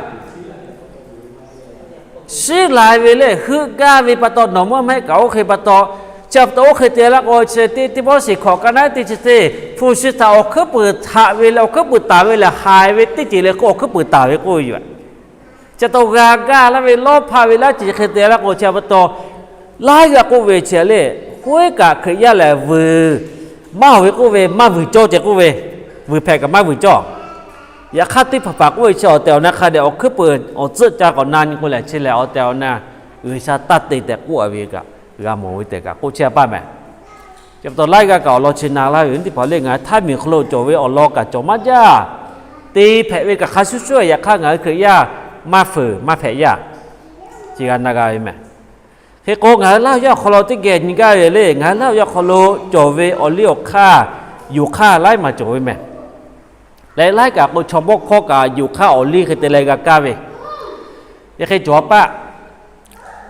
Shiˉ lai ve lehˬ heuˆ gaˇ ve pa taw, nawˬ mawˇ maˇ heˆ kaꞈ oˇ hk'e pa taw, chi pa taw oˇ hk'e te laˇ k'o chi teˇ, teˇ pawˆ shiˍ hkawꞈ ka naˉ teˇ chi teˇ, hpu shi htaꞈ awˬ hkuiˉ puiˍ htaꞈ ve leh awˬ hkuiˉ puiˍ taˍ ve lehˬ haiˬ ve teˇ ceuˬ le k'o awˬ hkuiˉ puiˍ taˍ ve k'oˆ ve yoˬ. Chi taw g'a gaˇ laˇ ve lawˇ hpaˆ ve laiˉ ceuˬ hk'e te laˇ k'o chi pa taw, laiˉ g'aˇ k'oˆ ve chi le, hoˉ kaꞈ Hkriꞈ yaˇ lehˬ vuiˬ maˇ hawˬ ve k'oˆ ve, maˇ vuiˬ cawˇ ceh k'oˆ ve, vuiˬ hpehꞈ kaꞈ maˇ vuiˬ cawˇ. Yaꞈ hk'aˇ teˇ hpaˍ hpaˍ k'oˆ ve chi awˬ tehˬ awˬ na hk'a dehꞈ awˬ hkuiˉ puiˍ awˬ tcuhˆ ca k'awꞈ na nyi k'o lehˬ chi lehˬ awˬ tehˬ awˬ na G'uiˬsha taˇ te tehꞈ k'oˆ a ve kaꞈ, g'a mawˬ ve tehꞈ kaꞈ k'oˆ chehˇ a paˇ mehˬ. Chi pa taw laiˉ g'aˇ kaꞈ awˬ lawn chi na laˇ ve teˇ hpaˍ le, ngaˬ hui htaiˇ miˬ hk'aw lo cawˬ ve awˬ lawn kaꞈ cawˬ maˇ jaˇ. Te hpehꞈ ve kaꞈ hk'a shuˉ shuˉ, yaꞈ hk'aˇ ngaˬ hui Hkriꞈ yaˇ maˇ fuiˍ maˇ hpehꞈ yaˇ. Chi g'a na g'a ve mehˬ. Hk'e k'o ngaˬ hui Laˇ huˍ yaˇ awˬ hk'aw lo teˇ geh nyi gaˇ ve le, ngaˬ hui Laˇ huˍ yaˇ awˬ hk'aw lo cawˬ ve awˬ liˇ awˬ hk'aˇ, yonˍ hk'aˇ laiˉ maˬ cawˬ ve mehˬ. Leh laiˉ kaꞈ k'o chaw mawˇ hkawˇ kaꞈ yonˍ hk'aˇ awˬ liˇ hk'e te leh g'a kaˇ ve, yaꞈ hk'e cawˬ a paˆ.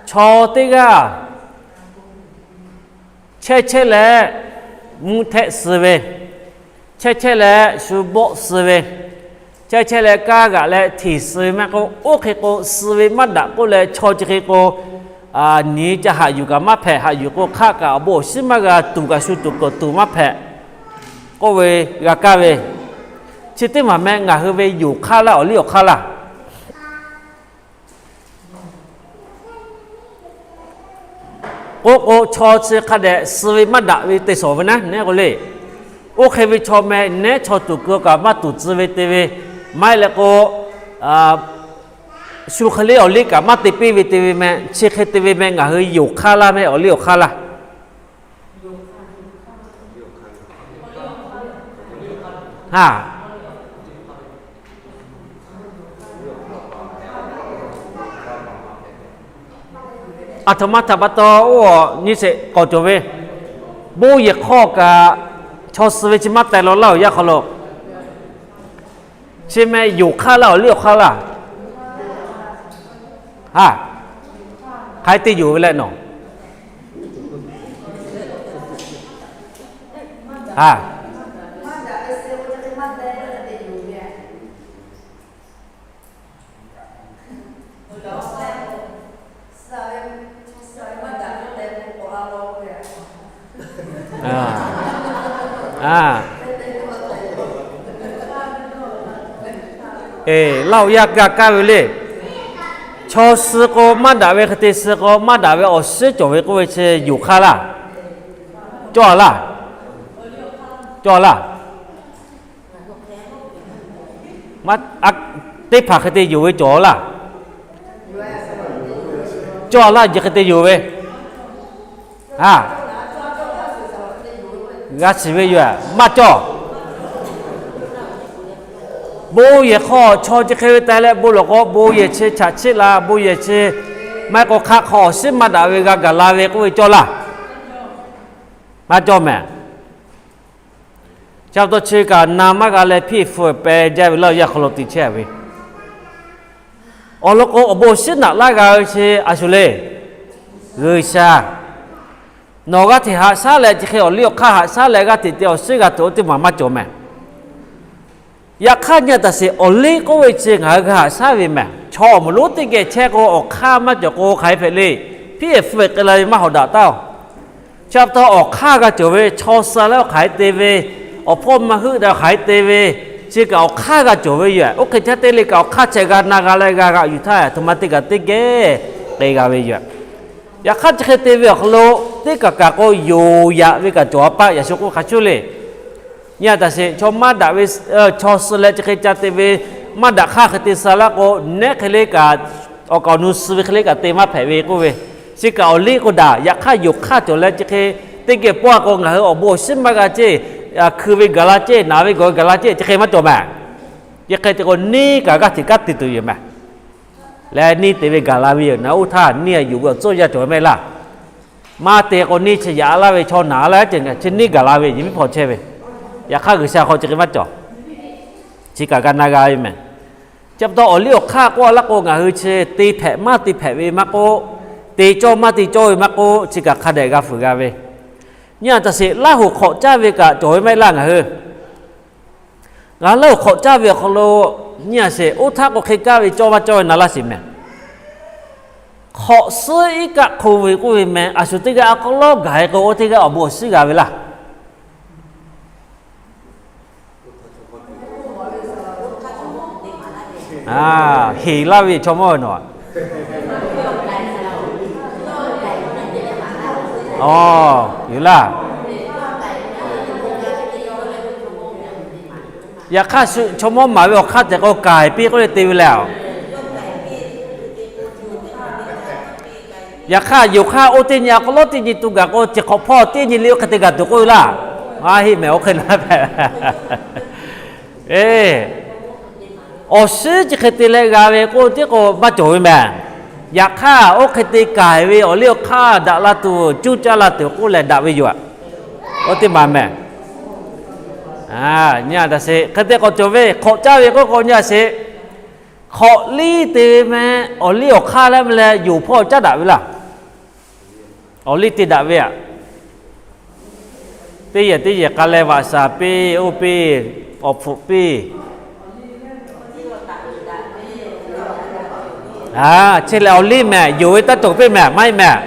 Chaw teˇ g'aˇ chehˇ chehˇ leh mvuhˇ htehˆ suh ve, chehˇ chehˇ leh shu bawˆ suh ve, chehˇ chehˇ leh kaˇ g'aꞈ leh hteˍ suh ve maˇ k'oˆ, oˇ hk'e k'o suh ve maˇ daꞈ k'oˆ leh chaw chi hk'e k'o, nyi ca haꞈ yuˬ kaꞈ maˇ hpehꞈ, haꞈ yuˬ k'o hk'aˆ kaꞈ awˬ bon awˬ shiˉ maˇ g'a, tuˬ kaꞈ shu tuˬ kawꞈ tuˬ maˇ hpehꞈ k'oˆ ve g'a kaˇ ve, chi teˇ maˬ meh ngaˬ hui ve yonˍ hk'aˇ laˇ, awˬ liˇ awˬ hk'aˇ laˇ. K'oˆ k'o chaw chi hk'a dehꞈ suh ve maˇ daꞈ ve te shawˍ ve naˉ neˉ k'o le. Oˇ hk'e ve chaw meh neˉ chaw tuˬ keu kaꞈ maˇ tuˬ tcuh ve te ve, maˇ heˆ leh k'o shu hk'e le awˬ liˇ kaꞈ maˇ te piˇ ve te ve meh, chi hk'e te ve meh ngaˬ hui yonˍ hk'aˇ laˇ meh, awˬ liˇ awˬ hk'aˇ laˇ. Aˬ htoꞈ ma htaꞈ pa taw, oˇ nyi sheˍ k'awꞈ cawˬ ve, bon yehˬ hk'aw kaꞈ chaw suh ve chi maˇ teh law laˇ awˬ yanˇ hk'aw lo. Chi meh yonˍ hk'aˇ laˇ, awˬ liˇ awˬ hk'aˇ laˇ? Aˬ, hk'aˬ hk'e te yonˍ ve leh nawˬ? Aˬ, aˬ, aˬ, e, laˇ awˬ yanˇ g'a kaˇ ve le. Chaw suh k'o maˇ daꞈ ve, hk'e te suh k'o maˇ daꞈ ve awˬ suhˉ cawˬ ve k'oˆ ve chi yonˍ hk'aˇ laˇ, cawˇ a laˇ, cawˇ a laˇ. Teˇ hpaˍ hk'e te yonˍ ve cawˬ laˇ. Cawˇ a laˇ, ji hk'e te yonˍ ve. Aˬ, g'a shiˍ ve yoˬ, maˇ cawˇ. Bon yehˬ hk'aw chaw chi hk'e ve te leh bon lawˬ k'o, bon yehˬ chi chaꞈ chiˆ la, bon yehˬ chi maˇ heˆ k'o hk'aˆ hk'aw awˬ suhˉ maˇ daꞈ ve g'a gaˬ la ve k'oˆ ve cawˇ laˇ. Maˇ cawˇ mehˍ. Chi pa taw chi kaꞈ na maˇ g'a leh hpiˇ hpu peh jaˇ ve laˇ awˬ yanˇ hk'aw lo te chehˇ ve. Awˬ lawn k'o, awˬ bon awˬ shinˉ naꞈ laˇ g'a ve chi a shu le, G'uiˬsha. Nawˬ g'aˇ hteꞈ haꞈ shaˉ leh chi hk'e awˬ liˇ awˬ hk'aˇ haꞈ shaˉ leh g'aˇ hteꞈ te awˬ suhˉ g'a tuˬ oˇ teˇ maˬ maˇ cawˬ mehˍ. Yaꞈ hk'aˇ nyi a taˍ sheˍ, awˬ liˇ k'oˆ ve chi ngaˬ hui g'a haꞈ shaˉ ve mehˍ. Chaw awˬ moˍ lonˉ teˇ geh chehˇ k'o, awˬ hk'aˇ maˇ cawˬ k'o hk'aˬ hk'e hpehꞈ le. Hpiˇ-ehˍ hpu-ehˍ k'ai la ve maˇ hawꞈ daꞈ taˉ-oˬ. Chi pa taw awˬ hk'aˇ g'a cawˬ ve, chaw suh leh oˇ hk'aˬ hk'e te ve, awˬ hpawˇ maˇ heuˆ daꞈ hk'aˬ hk'e te ve, chi kaꞈ awˬ hk'aˇ g'a cawˬ ve yoˬ. Oˇ hk'e htaˇ teˇ le kaꞈ awˬ hk'aˇ chehˇ g'a na g'a leh g'a g'aꞈ yuˬ htaˇ, aˬ htoꞈ ma teˇ kaꞈ teˇ geh k'ai g'a ve yoˬ. Yaꞈ hk'aˇ chi hk'e te ve awˬ hk'aw lo, teˇ kaꞈ kaꞈ k'o yonˍ yaꞈ ve kaꞈ cawˬ a paˆ, yaꞈ shu k'oˆ hk'a shuˍ le. Nyi a taˍ sheˍ, chaw maˇ daꞈ ve, chaw suh leh chi hk'e ca te ve, maˇ daꞈ hk'aˇ hk'e te suh laˇ k'o, nehˉ hk'e le kaꞈ, awˬ kaˍ awˬ nu suh ve hk'e le kaꞈ te maˇ hpehꞈ ve k'oˆ ve, chi kaꞈ awˬ liˇ k'o daꞈ. Yaꞈ hk'aˇ yonˍ hk'aˇ cawˬ leh chi hk'e teˇ geh pawˆ a k'o, ngaˬ hui awˬ bon awˬ shinˉ maˇ g'a ceˇ, hkui ve gaˬ la ceˇ, naˍ ve gawˬ ve gaˬ la ceˇ, chi hk'e maˇ cawˬ mehˍ. Chi hk'e te k'o, neˇ kaꞈ g'aˇ hteꞈ kanˉ te tuˬ yoˬ mehˍ. Leh neˇ te ve gaˬ la ve yoˬ. Naˍ oˇ htaˇ neˇ a yonˍ ve awˬ tcuhˇ yaˇ cawˬ ve maˇ heˆ laˇ. Maˇ te k'o, neˇ chi yaꞈ laˇ ve chaw naˍ laˇ ceh, chi neˇ gaˬ la ve, yehˬ miˉ hpawnˬ chehˇ ve. Yaꞈ hk'aˇ G'uiˬsha hk'aw chi hk'e maˇ cawˬ. Chi kaꞈ g'a na g'a ve mehˍ. Chi pa taw awˬ liˇ awˬ hk'aˇ k'oˆ a laˇ k'o, ngaˬ hui chi te hpehꞈ maˇ te hpehꞈ ve maˇ k'oˆ, te cawˇ maˇ te cawˇ ve maˇ k'oˆ, chi kaꞈ hk'a dehꞈ g'a fuiˍ g'a ve. Nyi a taˍ sheˍ, Laˇ huˍ hk'awꞈ caˇ ve kaꞈ cawˬ ve maˇ heˆ laˇ ngaˬ hui. Ngaˬ hui Laˇ huˍ hk'awꞈ caˇ ve awˬ hk'aw lo, nyi a sheˍ, oˇ htaˇ k'o hk'e kaˇ ve cawˇ maˇ cawˇ ve na laˇ sheˍ mehˍ. Hk'awꞈ suhˉ iˉ kaˆ hk'o ve k'oˆ ve mehˍ, a shu teˇ g'aˇ a k'aw lawˉ gaˬ e k'o, oˇ teˇ g'aˇ awˬ bon awˬ shinˉ g'a ve laˇ. Heˍ laˇ ve chaw mawˇ nawˬ a. Yoˬ laˇ. Yaꞈ hk'aˇ, chaw mawˇ maˍ ve awˬ hk'aˇ tehꞈ k'o, k'ai piˇ k'oˆ leh te ve lehˬ. Yaꞈ hk'aˇ, yonˍ hk'aˇ oˇ teˇ nyi a k'aw lawˉ teˇ nyi tuˬ gaˬ k'o, chi hk'awꞈ hpawˇ teˇ nyi le oˇ hk'e te gaˬ tuˬ k'oˆ ve laˇ. Maˇ heˆ mehˍ, oˇ hk'e laˇ hpehꞈ. Awˬ shinˉ chi hk'e te leh g'a ve k'oˆ tiˉ k'o maˇ cawˬ ve mehˍ. Yaꞈ hk'aˇ, oˇ hk'e te k'ai ve awˬ liˇ awˬ hk'aˇ daꞈ la tuˬ, cuˇ caˇ la tuˬ k'oˆ leh daꞈ ve yoˬ. Oˇ teˇ maˬ mehˍ. Nyi a taˍ sheˍ, hk'e te k'awꞈ cawˬ ve, hk'awꞈ caˇ ve k'oˆ k'o nyi a sheˍ. Hk'awꞈ liˇ te ve mehˍ, awˬ liˇ awˬ hk'aˇ leh mehˍ leh yonˍ hpawˇ caˉ daꞈ ve laˇ. Awˬ liˇ te daꞈ ve aꞈ. Teˇ yehˬ teˇ yehˬ k'a leh vaꞈ shaˍ piˇ, oˇ piˇ, awˬ hpfuhꞈ piˇ. Chi lehˬ awˬ liˇ mehˍ, yonˍ ve taˇ cawˬ piˇ mehˍ, maˇ heˆ mehˍ.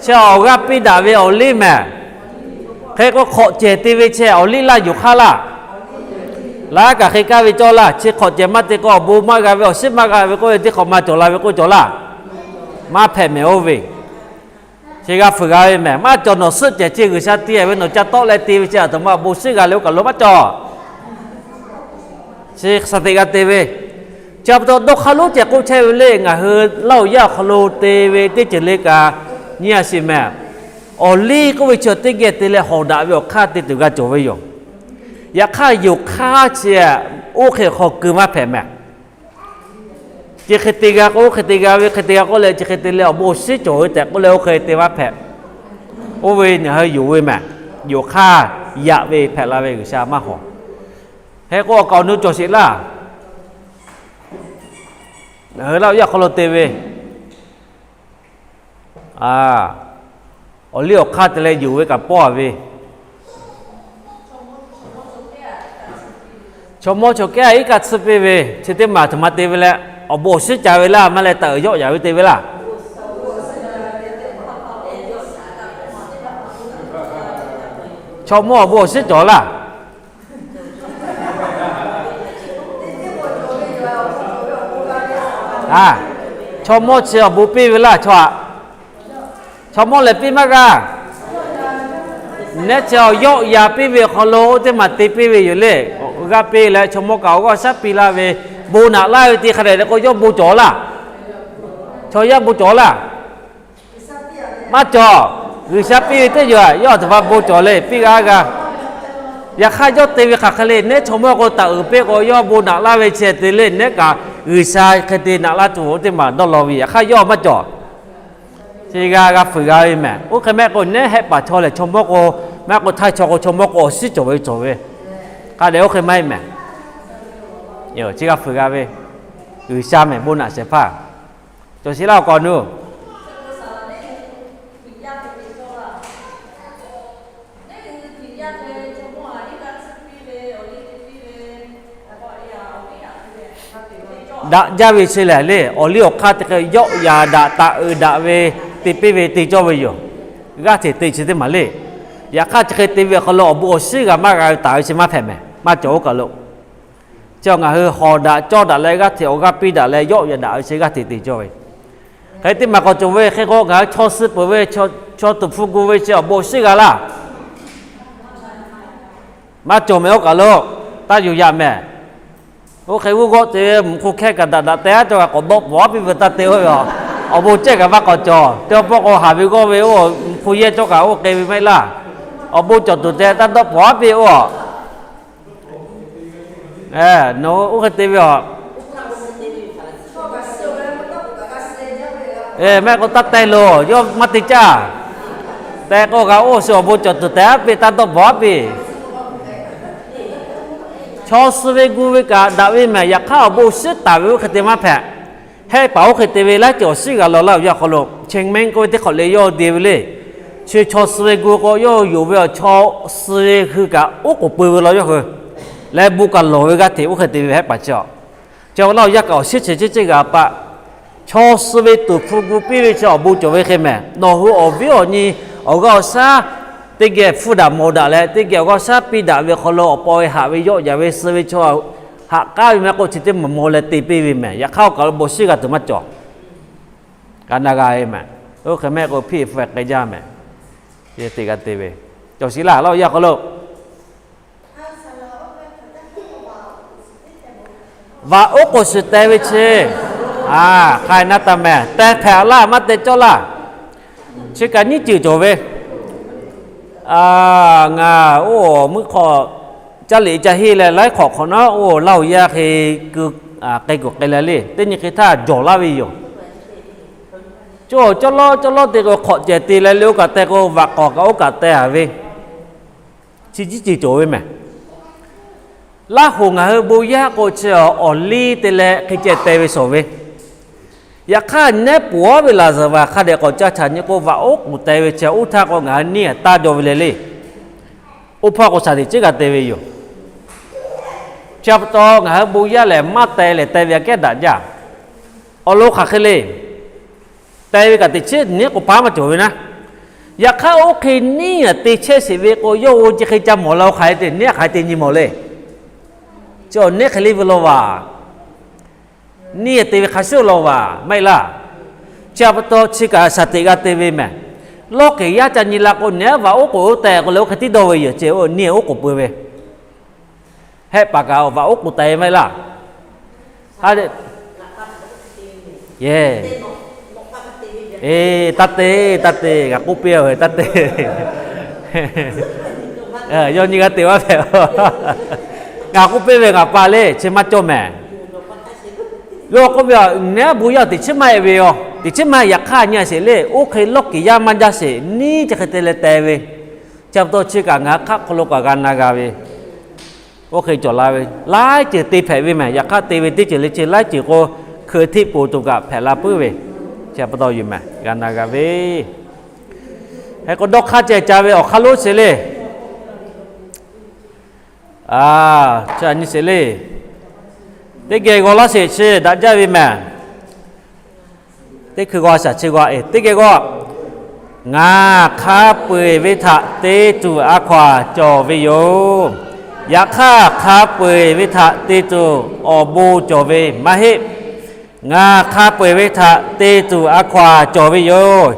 Chi awˬ g'aˇ piˇ daꞈ ve awˬ liˇ mehˍ. Hk'e k'o hk'awꞈ cehˬ te ve chi awˬ liˇ laˇ yonˍ hk'aˇ laˇ. Laˇ kaꞈ hk'e kaˇ ve cawˇ laˇ. Chi hk'awꞈ cehˬ maˇ te k'o, awˬ bon maˇ g'a ve, awˬ shinˉ maˇ g'a ve k'oˆ ve teˇ hk'awꞈ ma cawˬ la ve k'oˆ cawˬ laˇ. Maˇ hpehꞈ mehˍ oˇ ve. Chi g'a fuiˍ g'a ve mehˍ. Maˇ cawˬ nawˬ suhˆ cehˬ chi G'uiˬsha te ve nawˬ ca tawˆ leh te ve chi aˬ htoꞈ ma awˬ bon shinˉ g'a leh oˇ kaꞈ lo maˇ cawˬ. Chi shaˍ teꞈ g'a te ve. Chi pa taw dawˇ hk'aˇ lonˉ ceh k'oˆ chehˇ ve le, ngaˬ hui Laˇ huˍ yaˇ awˬ hk'aw lo te ve teˇ ceuˬ le kaꞈ nyi a sheˍ mehˍ. Awˬ liˇ k'oˆ ve chi teˇ geh te leh hawˍ daꞈ ve awˬ hk'aˇ te tuˬ g'a cawˬ ve yoˬ. Yaꞈ hk'aˇ, yonˍ hk'aˇ chi oˇ hk'e hk'aw keu maˇ hpehꞈ mehˍ. Chi hk'e te g'a k'o, oˇ hk'e te g'a ve, hk'e te g'a k'oˆ leh, chi hk'e te leh awˬ bon awˬ shiˉ cawˬ ve tehꞈ k'oˆ leh, oˇ hk'e te maˇ hpehꞈ. Oˇ ve ngaˬ hui yonˍ ve mehˍ. Yonˍ hk'aˇ yaꞈ ve hpehꞈ la ve G'uiˬsha maˇ hawˍ. Hk'e k'o, awˬ kaˍ awˬ nu cawˬ sheˍ laˇ. Ngaˬ hui Laˇ huˍ yaˇ hk'aw lo te ve, awˬ liˇ awˬ hk'aˇ te leh yonˍ ve kaꞈ pawˆ a ve, chaw mawˇ chaw kehˉ iˉ kaˆ tsuhˇ piˇ ve, chi teˇ maˬ aˬ htoꞈ ma te ve leh, awˬ bon awˬ shiˉ ca ve laˇ, maˇ leh taˍ uiˍ yawˆ yaꞈ ve te ve laˇ. Chaw mawˇ awˬ bon awˬ shiˉ cawˬ laˇ. Chaw mawˇ chi awˬ bon piˇ ve laˇ chaw aꞈ. Chaw mawˇ lehˬ piˇ maˇ g'a. Nehˉ chi awˬ yawˆ yaꞈ piˇ ve awˬ hk'aw lo oˇ teˇ maˬ te piˇ ve yoˬ le. G'aˇ piˇ leh chaw mawˇ kaꞈ awˬ g'aˇ awˬ shaˉ piˇ laˇ ve, bon naꞈ laˇ ve te hk'a dehꞈ le k'o, yawˇ bon cawˬ laˇ. Chaw yaˇ bon cawˬ laˇ. Maˇ cawˬ. G'uiˬsha piˇ ve teˇ yoˬ, yawˇ aˬ htoꞈ ma bon cawˬ le, piˇ g'a g'a. Yaꞈ hk'aˇ, yawˇ te ve hk'aˬ hk'e le, nehˉ chaw mawˇ k'o taˍ uiˍ piˇ k'o, yawˇ bon naꞈ laˇ ve chi te le, nehˉ kaꞈ G'uiˬsha hk'e te naꞈ laˇ tuˬ oˇ teˇ maˬ dawˇ law ve, yaꞈ hk'aˇ yawˇ maˇ cawˬ. Chi g'a g'a fuiˍ g'a ve mehˍ. Oˇ hk'e mehˆ k'o, nehˉ hehˆ paˍ chaw lehˬ chaw mawˇ k'o, maˇ k'o htaiˇ chaw k'o chaw mawˇ k'o awˬ shiˉ cawˬ ve cawˬ ve, hk'a dehꞈ oˇ hk'e maˇ heˆ mehˍ. Chi g'a fuiˍ g'a ve, G'uiˬsha mehˍ bon naꞈ shehˍ hpaˇ. Cawˬ sheˍ laˇ awˬ kaˍ awˬ nu. Daꞈ jaˇ ve chi lehˬ le, awˬ liˇ awˬ hk'aˇ te hk'e yawˆ yaꞈ daꞈ taˍ uiˍ daꞈ ve te piˇ ve te cawˇ ve yoˬ. G'aˇ hteꞈ te chi teˇ maˬ le. Yaꞈ hk'aˇ, chi hk'e te ve awˬ hk'aw lo awˬ bon awˬ shiˉ g'a maˇ g'a ve taˍ ve chi maˇ hpehꞈ mehˍ, maˇ cawˬ oˇ kaˬ lo. Chi ngaˬ hui hawˍ daꞈ cawˇ daꞈ leh g'aˇ hteꞈ awˬ g'aˇ piˇ daꞈ leh yawˆ yaꞈ daꞈ ve chi g'aˇ hteꞈ te cawˇ ve. Hk'e teˇ maˬ k'awꞈ cawˬ ve hk'e k'o, ngaˬ hui chaw suh peuˬ ve, chaw tuˍ hpfuh gu ve chi awˬ bon awˬ shiˉ g'a laˇ. Maˇ cawˬ mehˍ oˇ kaˬ lo, taˇ yuˬ yaꞈ mehˍ. Oˇ hk'e g'uˇ g'awˆ te ve mvuhˇ hk'oˆ hkehˇ kaꞈ daꞈ daꞈ te aˉ cawˇ kaꞈ k'awꞈ dawˆ pawˍ aˉ piˇ ve taˇ te oˇ ve, awˬ bon cehˇ kaꞈ maˇ k'awꞈ cawˬ. Te awˬ pawˆ k'o haˍ ve g'awˇ ve oˇ mvuhˇ hk'oˆ yehˇ cawˇ kaꞈ oˇ hk'e ve maˇ heˆ laˇ. Awˬ bon cawˬ tuˬ te taˇ dawˆ pawˍ aˉ piˇ oˇ. Nawˬ hui oˇ hk'e te ve aˬ. Maˇ heˆ k'o taˇ te loˬ, yawˇ maˇ te caˇ. Te k'o kaꞈ oˇ shu awˬ bon cawˬ tuˬ te aˉ piˇ taˇ dawˆ pawˍ aˉ piˇ. Chaw suh ve gu ve kaꞈ daꞈ ve mehˍ, yaꞈ hk'aˇ awˬ bon shiˉ taˍ ve oˇ hk'e te maˇ hpehꞈ. Hehˆ paˍ oˇ hk'e te ve laiˉ ceuˬ awˬ shiˉ g'a law laˇ ve yaˇ hk'aw lo, Chiang Mai k'oˆ ve teˇ hk'awꞈ le yawˇ te ve le. Chi chaw suh ve gu k'o, yawˇ yonˍ ve awˬ chaw suh ve hui kaꞈ oˉ k'oˍ pui ve law yawˇ hui leh bon kaꞈ lawˬ ve g'aˇ hteꞈ oˇ hk'e te ve hehˆ paˍ chi aˬ. Chi awˬ laˇ awˬ yaˇ kaꞈ awˬ shiˉ chi ceˇ ceˇ g'a paˆ. Chaw suh ve tuˍ hpfuh gu piˇ ve chi awˬ bon cawˬ ve hk'e mehˍ. Nawˬ hui awˬ viˉ awˬ nyi awˬ g'aˇ awˬ shaˉ teˇ geh hpfuhˇ daꞈ mawˬ daꞈ leh, teˇ geh awˬ g'aˇ awˬ shaˉ piˇ daꞈ ve hk'aw lo awˬ paw e haꞈ ve yawˆ yaꞈ ve suh ve chaw haꞈ k'aˉ ve maˇ k'oˆ, chi teˇ maˬ maw leh te piˇ ve mehˍ. Yaꞈ hk'aˇ oˇ kaˬ lo bon shiˉ g'a tuˬ maˇ cawˬ. G'a na g'a e mehˍ. Oˇ hk'e mehˆ k'o hpiˇ hpu k'ai jaˇ mehˍ. Te g'a te ve, cawˬ shiˍ laˇ laˇ awˬ yaˇ hk'aw lo vaꞈ oˉ k'oˍ shiˍ teh ve chi, hk'ai naˇ taˇ mehˍ, teh hpehꞈ laˇ maˇ teh cawˇ laˇ. Chi kaꞈ nyiˉ ceuˬ cawˬ ve, ngaˬ oˇ meuˇ hk'aw caˇ liꞈ ca henˇ leh laiˉ hk'awꞈ hk'awꞈ nawˉ oˇ laˇ awˬ yaˇ hk'e keu k'ai kuˬ k'ai leh le, teˇ nyi hk'e htaˇ jawˬ laˇ ve yoˬ. Cawˇ cawˇ lawˉ cawˇ lawˉ te k'o hk'awꞈ cehˬ te leh le, oˇ kaꞈ teh k'o vaꞈ k'awꞈ kaꞈ oˇ kaꞈ teh a ve, chi nyiˉ ceuˬ cawˬ ve mehˍ. Laˇ hoꞈ ngaˬ hui bon yaˇ k'o chi awˬ liˇ te leh hk'e ceh teh ve shawˍ ve. Yaꞈ hk'aˇ, nehˉ poˬ aˉ ve laˍ zaˍ vaˬ hk'a dehꞈ k'awꞈ ca caꞈ nyi k'o, vaꞈ oˉ k'oˍ teh ve chi oˇ htaˇ k'o ngaˬ hui neˇ taˇ jaw ve le le. Oˇ hpawˇ k'o shaˍ tiꞈ ciˉ g'a te ve yoˬ. Chi pa taw ngaˬ hui bon yaˇ lehˬ maˇ teh lehˬ teh ve aꞈ kehˉ daꞈ jaˇ. Awˬ lawn hk'aˬ hk'e le. Teh ve kaꞈ teꞈ chiˉ neˉ k'o paˉ maˇ cawˬ ve naˉ. Yaꞈ hk'aˇ, oˇ hk'e neˉ aꞈ te chehˇ sheˍ ve k'o, yawˇ hui chi hk'e ca mawˬ la k'o, hk'aˬ hk'e te neˉ hk'aˬ hk'e te nyi mawˬ le. Chi awˬ neˉ hk'e le ve law vaˬ. Neˉ aꞈ te ve hk'a shuˍ law vaˬ maˇ heˆ laˇ. Chi pa taw chi kaꞈ shaˍ tiꞈ g'a te ve mehˍ. Lawˇ kehˬ yaˇ ca nyi la k'o, neˉ vaꞈ oˉ k'oˍ oˇ teh k'o leh oˇ hk'e tiˉ dawˇ ve yoˬ. Chi neˉ oˉ k'oˍ pui ve. Hehˆ paˍ kaꞈ vaꞈ oˉ k'oˍ teh maˇ heˆ laˇ. Taˇ te, taˇ te, ngaˬ k'oˆ piˇ ve taˇ te. Yawˇ nyi g'a te maˇ hpehꞈ. Ngaˬ k'oˆ piˇ ve ngaˬ pa le chi maˇ cawˇ mehˍ. Yawˇ k'oˆ ve, neˉ bon yaˇ teꞈ chiˉ maˇ heˆ ve yoˬ. Teꞈ chiˉ maˇ heˆ, yaꞈ hk'aˇ nyi a sheˍ le, oˇ hk'e lawˇ kiˍ yaˇ maˇ jaˇ sheˍ, neˉ chi hk'e te leh teh ve. Chi pa taw chi kaꞈ ngaˬ hui hk'aˆ hk'aw lo kaꞈ g'a na g'a ve, oˇ hk'e cawˬ la ve, laiˉ ceuˬ te hpehꞈ ve mehˍ. Yaꞈ hk'aˇ te ve teˇ ceuˬ le chi laiˉ ceuˬ k'o, hkui hteˆ poˬ tuˬ kaꞈ hpehꞈ la puiˉ ve. Chi pa taw yoˬ mehˍ, g'a na g'a ve. Hk'e k'o dawˇ hk'aˇ ceh ca ve awˬ hk'aˇ lonˉ sheˍ le. Chi nyi sheˍ le. Teˇ geh g'aw laˇ sheˍ chi daꞈ jaˇ ve mehˍ. Teˇ hkui g'aw shaˍ chi g'aw, teˇ geh g'aw. Ngaˬ hk'a peu-eˬ ve htaꞈ te tuˬ a hkaw-anˬ cawˬ ve yoˬ. Yaꞈ hk'aˇ hk'a peu-eˬ ve htaꞈ te tuˬ awˬ bon cawˬ ve maˇ heˆ. Ngaˬ hk'a peu-eˬ ve htaꞈ te tuˬ a hkaw-anˬ cawˬ ve yoˬ.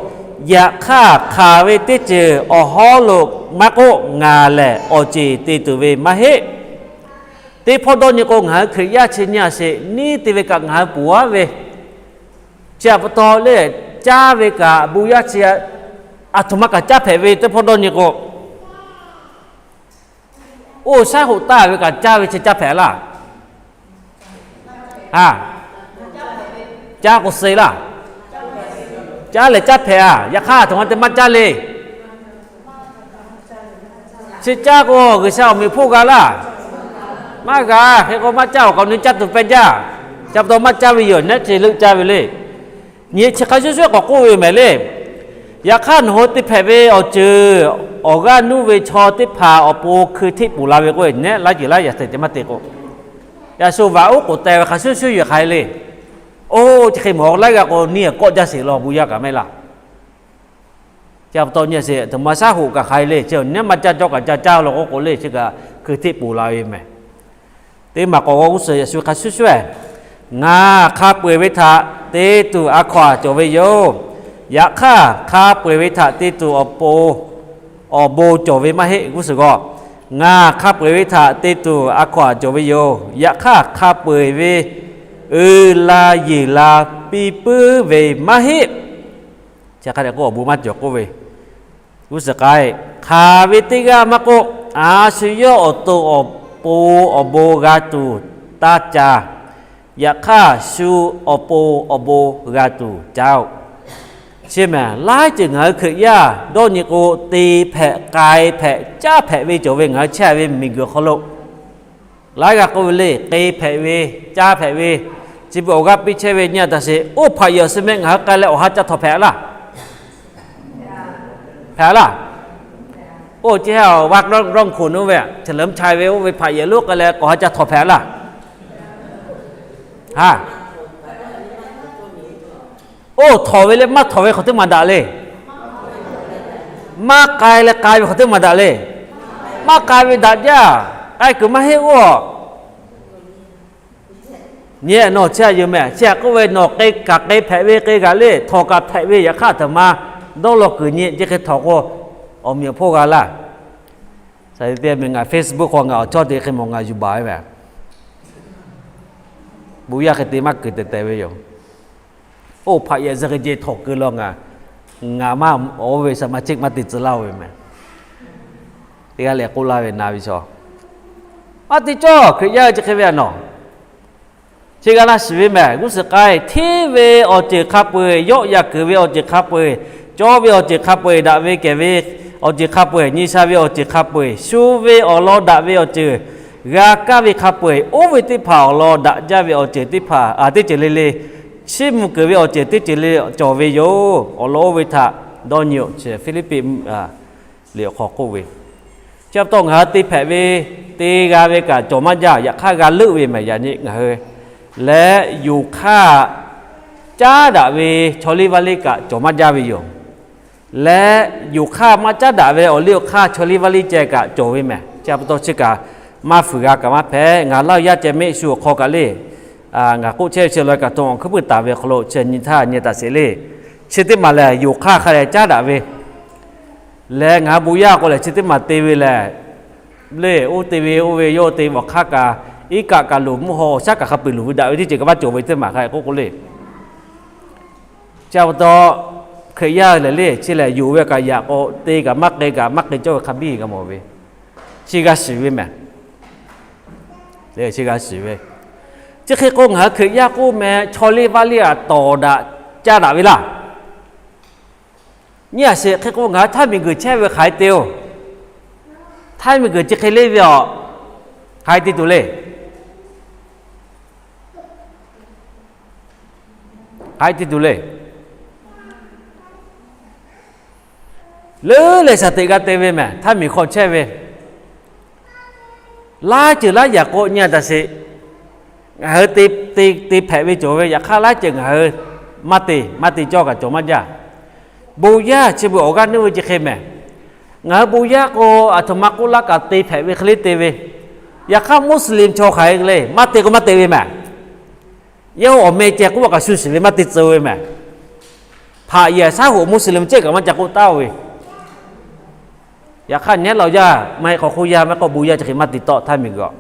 Yaꞈ hk'aˇ hk'aˬ ve teˇ ceuˬ awˬ hawˉ lo maˇ k'oˆ, ngaˬ lehˬ awˬ ceˬ te tuˬ ve maˇ heˆ. Teˇ hpawˇ dawˇ nyi k'o, ngaˬ hui Hkriꞈ yaˇ chi nyi a sheˍ, neˉ te ve kaꞈ ngaˬ hui ponˬ aˉ ve. Chi pa taw le, caˇ ve kaꞈ bon yaˇ chi aˬ htoꞈ ma kaꞈ caˇ hpehꞈ ve teˇ hpawˇ dawˇ nyi k'o, oˇ shaˉ hoꞈ taˇ ve kaꞈ caˇ ve chi caˇ hpehꞈ laˇ. A, caˇ k'o suh laˇ. Caˇ lehˬ caˇ hpehꞈ a, yaꞈ hk'aˇ aˬ htoꞈ ma te maˇ caˇ le. Chi caˇ k'o G'uiˬsha awˬ meꞈ hpoˇ g'a laˇ. Maˇ g'a. Hk'e k'o maˇ caˇ awˬ kaꞈ awˬ nu caˇ tuˬ peh jaˇ. Chi pa taw maˇ caˇ ve yoˬ, neˉ ceh leuˆ caˇ ve le. Nyi chi hk'a shuˍ shuˍ k'awꞈ k'oˆ ve mehˍ le. Yaꞈ hk'aˇ nawˬ hui te hpehꞈ ve awˬ ceuˬ, awˬ g'aˇ nuˇ ve chaw teˇ hpaˍ awˬ pon hkui hteˆ poˬ la ve k'o, neˉ laˇ jeˬ laˇ yaꞈ hteꞈ te maˇ te k'o, yaꞈ shu vaꞈ oˉ k'oˍ teh ve hk'a shuˍ shuˍ yoˬ hk'aˬ hk'e le. Oˇ chi hk'e mawˬ laiˉ g'a k'o, neˇ kawˆ jaˇ sheˍ law, bon yaˇ kaꞈ maˇ heˆ laˇ. Chi pa taw nyi a sheˍ, aˬ htoꞈ ma shaˉ hoꞈ kaꞈ hk'aˬ hk'e le, chi neˉ maˇ caˇ cawˇ kaꞈ ca caˇ law k'oˆ k'o le, chi kaꞈ hkui hteˆ poˬ la ve mehˍ. Teˇ maˬ k'awꞈ g'aw g'uˇ suhˍ yaꞈ shu hk'a shuˍ shuˍ, ngaˬ hk'a peu-eˬ ve htaꞈ te tuˬ a hkaw-anˬ cawˬ ve yoˬ. Yaꞈ hk'aˇ hk'a peu-eˬ ve htaꞈ te tuˬ awˬ pon awˬ bon cawˬ ve maˇ heˆ. G'uˇ suhˍ g'aw, ngaˬ hk'a peu-eˬ ve htaꞈ te tuˬ a hkaw-anˬ cawˬ ve yoˬ. Yaꞈ hk'aˇ hk'a peu-eˬ ve uiˍ la yeˬ la piˇ puiˉ ve maˇ heˆ. Chi hk'a dehꞈ k'o awˬ bon maˇ cawˬ k'oˆ ve. G'uˇ suhˍ k'ai, hk'aˬ ve teˇ g'aˇ maˇ k'oˆ, a shu yawˇ awˬ to awˬ pon awˬ bon g'a tuˬ taˇ ca. Yaꞈ hk'aˇ shu awˬ pon awˬ bon g'a tuˬ caˇ-oˆ. Chi mehˍ, laiˉ ceuˬ ngaˬ hui Hkriꞈ yaˇ dawˇ nyi k'o, te hpehꞈ, k'ai hpehꞈ, caˇ hpehꞈ ve cawˬ ve ngaˬ hui chehˇ ve miˬguiˬ hk'aw lo laiˉ g'aˇ k'oˆ ve le, k'e hpehꞈ ve, caˇ hpehꞈ ve, chi beuꞈ awˬ g'aˇ piˇ chehˇ ve nyi a taꞈ sheˍ. Oˇ hpaꞈ yehˬ awˬ suh mehˆ ngaˬ hui k'ai leh awˬ ha ca htawnˍ hpehꞈ laˇ. Hpehꞈ laˇ. Oˇ chi hehˉ awˬ va g'awˇ g'awˇ hkuˬ nuˇ ve, chi leuˉ mchai ve oˇ ve hpaꞈ yehˬ lonˉ k'ai leh k'awꞈ ha ca htawnˍ hpehꞈ laˇ. Ha. Oˇ htawnˍ ve leh maˇ htawnˍ ve hk'aˬ teˇ maˬ daꞈ le. Maˇ k'ai leh k'ai ve hk'aˬ teˇ maˬ daꞈ le. Maˇ k'ai ve daꞈ jaˇ. K'ai kuiˬ maˇ heˆ oˇ. Nyi nawˬ chi htaꞈ yuˬ mehˍ. Chi htaꞈ k'oˆ ve, nawˬ k'e kaꞈ k'e hpehꞈ ve, k'e g'a le, htawnˍ kaꞈ hpehꞈ ve, yaꞈ hk'aˇ aˬ htoꞈ ma dawˇ law kuiˬ nyi, chi hk'e htawnˍ k'o, awˬ meꞈ awˬ hponˇ g'a laˇ. Saˍ te meh ngaˬ Facebook hk'aw ngaˬ awˬ chawˇ te hk'e mawˬ ngaˬ yuˬ baˬ ve mehˍ. Bon yaˇ hk'e te maˇ kuiˬ tehꞈ tehꞈ ve yoˬ. Oˇ hpaꞈ yehˬ zuhꞈ hk'e ce htawnˍ keu law ngaˬ, ngaˬ maˇ oˇ ve saˍ maˇ cheˆ maˇ te tcuh laˇ-oˬ ve mehˍ. Teˇ g'aˇ lehˬ k'oˆ laˇ ve na ve chaw, maˇ te cawˇ. Hkriꞈ yaˇ hui chi hk'e ve a nawˬ. Chi g'a laˇ shiˍ ve mehˍ. G'uˇ suhˍ k'ai, hteˇ ve awˬ ceuˬ hk'a peu-eˬ, yawˆ yaꞈ kuiˬ ve awˬ ceuˬ hk'a peu-eˬ, cawˇ ve awˬ ceuˬ hk'a peu-eˬ, daꞈ ve kehˬ ve awˬ ceuˬ hk'a peu-eˬ, nyi sha ve awˬ ceuˬ hk'a peu-eˬ, shu ve awˬ lawn daꞈ ve awˬ ceuˬ, g'a kaˇ ve hk'a peu-eˬ, oˇ ve teˇ hpaˍ awˬ lawn daꞈ jaˇ ve awˬ ceuˬ teˇ hpaˍ, a, teˇ ceuˬ le le, chiˇ mvuh keunˍ ve awˬ ceuˬ teˇ ceuˬ le cawˬ ve yoˬ. Awˬ lawn oˇ ve htaꞈ dawˇ nyi-oˬ, chi Hpiˇliˇpiˆ liꞈ awˬ hk'aw k'oˆ ve. Chi pa taw ngaˬ hui te hpehꞈ ve, te g'a ve kaꞈ cawˬ maˇ jaˇ. Yaꞈ hk'aˇ g'a leuˆ ve mehˍ yaꞈ nyi ngaˬ hui leh, yonˍ hk'aˇ caˉ daꞈ ve chaw liˇ vaˇ liˇ kaꞈ cawˬ maˇ jaˇ ve yoˬ. Leh yonˍ hk'aˇ maˇ caˉ daꞈ ve awˬ liˇ awˬ hk'aˇ chaw liˇ vaˇ liˇ ceh kaꞈ cawˬ ve mehˍ. Chi pa taw chi kaꞈ maˇ fuiˍ g'a kaꞈ maˇ hpehꞈ. Ngaˬ laˇ yaˇ ceh mehˆ shu awˬ hk'aw kaꞈ le, ngaˬ k'oˆ chehˇ ve chi laweh kaꞈ to awˬ hkuiˉ puiˉ taˍ ve awˬ hk'aw lo chi nyi htaˇ nyi taˍ sheˍ le. Chi teˇ maˬ lehˬ yonˍ hk'aˇ hk'a dehꞈ caˉ daꞈ ve leh, ngaˬ hui bon yaˇ k'o lehˬ chi teˇ maˬ te ve lehˬ, le oˇ te ve oˇ ve yawˇ te ve awˬ hk'aˇ kaꞈ, iˉ kaˆ kaꞈ loˍ mvuhˇ haw awˬ shaˉ kaꞈ hk'a peu-eˬ loˍ ve daꞈ ve teˇ ceuˬ kaꞈ maˇ cawˬ ve teˇ maˬ hk'a k'oˆ k'o le. Chi pa taw Hkriꞈ yaˇ lehˬ le, chi lehˬ yonˍ ve kaꞈ yaꞈ k'o te kaꞈ maˇ k'e kaꞈ maˇ k'e cawˇ ve hk'a biˇ g'a mawˬ ve. Chi g'a shiˍ ve mehˬ. Chi g'a shiˍ ve. Chi hk'e k'o, ngaˬ hui Hkriꞈ yaˇ k'oˆ meh, chaw liˇ vaˇ liˇ aꞈ tawˍ daꞈ caˇ daꞈ ve laˇ. Nyi a sheˍ hk'e k'o, ngaˬ hui htaˇ miˬguiˬ chehˇ ve hk'aˬ hk'e te-oˬ. Htaˇ miˬguiˬ chi hk'e leˇ ve aˬ, hk'aˬ hk'e te tuˬ le. Hk'aˬ hk'e te tuˬ le. Leuˉ leh shaˍ teꞈ g'a te ve mehˬ, htaˇ miˬ hk'aw chehˇ ve. Laˇ ceuˬ laˇ yaꞈ k'o nyi a taˍ sheˍ. Ngaˬ hui te hpehꞈ ve cawˬ ve, yaꞈ hk'aˇ laˇ ceuˬ ngaˬ hui maˇ te, maˇ te cawˇ kaꞈ cawˬ maˇ jaˇ. Bon yaˇ chi beuꞈ awˬ g'aˇ nuˇ ve chi hk'e mehˬ. Ngaˬ hui bon yaˇ k'o, aˬ htoꞈ ma k'oˆ laˇ kaꞈ te hpehꞈ ve hk'e le te ve. Yaꞈ hk'aˇ Muslim chaw hk'aˬ hk'e le, maˇ te k'o maˇ te ve mehˬ. Yawˇ hui awˬ meh ceh k'oˆ kaꞈ shu shiˍ ve maˇ te tcuh ve mehˬ. Hpaꞈ yehˬ shaˉ hoꞈ Muslim ceh kaꞈ maˇ ca k'oˆ taˍ-oˬ ve. Yaꞈ hk'aˇ nehˉ law yaˇ maˇ heˆ k'awꞈ hk'oˆ yaˇ maˇ k'oˆ, bon yaˇ chi hk'e maˇ te tawˆ htaˇ miˬguiˬ.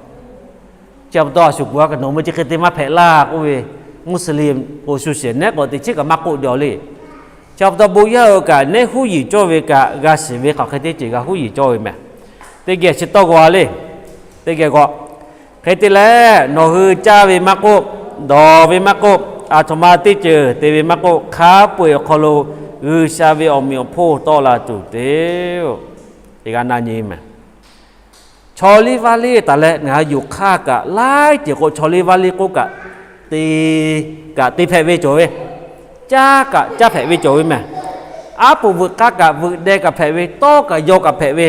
Chi pa taw a shu kuˬ a kaꞈ nawˬ meuˇ chi hk'e te maˇ hpehꞈ laˇ k'oˆ ve, Muslim k'o shu shiˍ nehˉ k'o teˇ chiˉ kaꞈ maˇ k'oˆ jaw le. Chi pa taw bon yaˇ hui kaꞈ nehˉ huˉ yiˍ cawˇ ve kaꞈ g'a shiˍ ve hk'aˬ hk'e teˇ ceuˬ g'a huˉ yiˍ cawˇ ve mehˬ. Teˇ geh chi tawˇ g'aw le. Teˇ geh g'aw. Hk'e te leh, nawˬ hui caˇ ve maˇ k'oˆ, dawˬ ve maˇ k'oˆ, aˬ htoꞈ ma teˇ ceuˬ te ve maˇ k'oˆ, hk'a peu-eˬ awˬ hk'aw lo G'uiˬsha ve awˬ meꞈ awˬ hponˇ tawˆ la tuˬ te-oˬ. Teˇ g'aˇ na nyi mehˬ. Chaw liˇ vaˇ liˇ taˍ leh ngaˬ hui yonˍ hk'aˇ kaꞈ laiˉ ceuˬ k'o, chaw liˇ vaˇ liˇ k'oˆ kaꞈ te, kaꞈ te hpehꞈ ve cawˬ ve, caˇ kaꞈ caˇ hpehꞈ ve cawˬ ve mehˬ. Aˉ poꞈ veuꞈ k'aˇ kaꞈ veuꞈ deh kaꞈ hpehꞈ ve, tawˇ kaꞈ yaw kaꞈ hpehꞈ ve,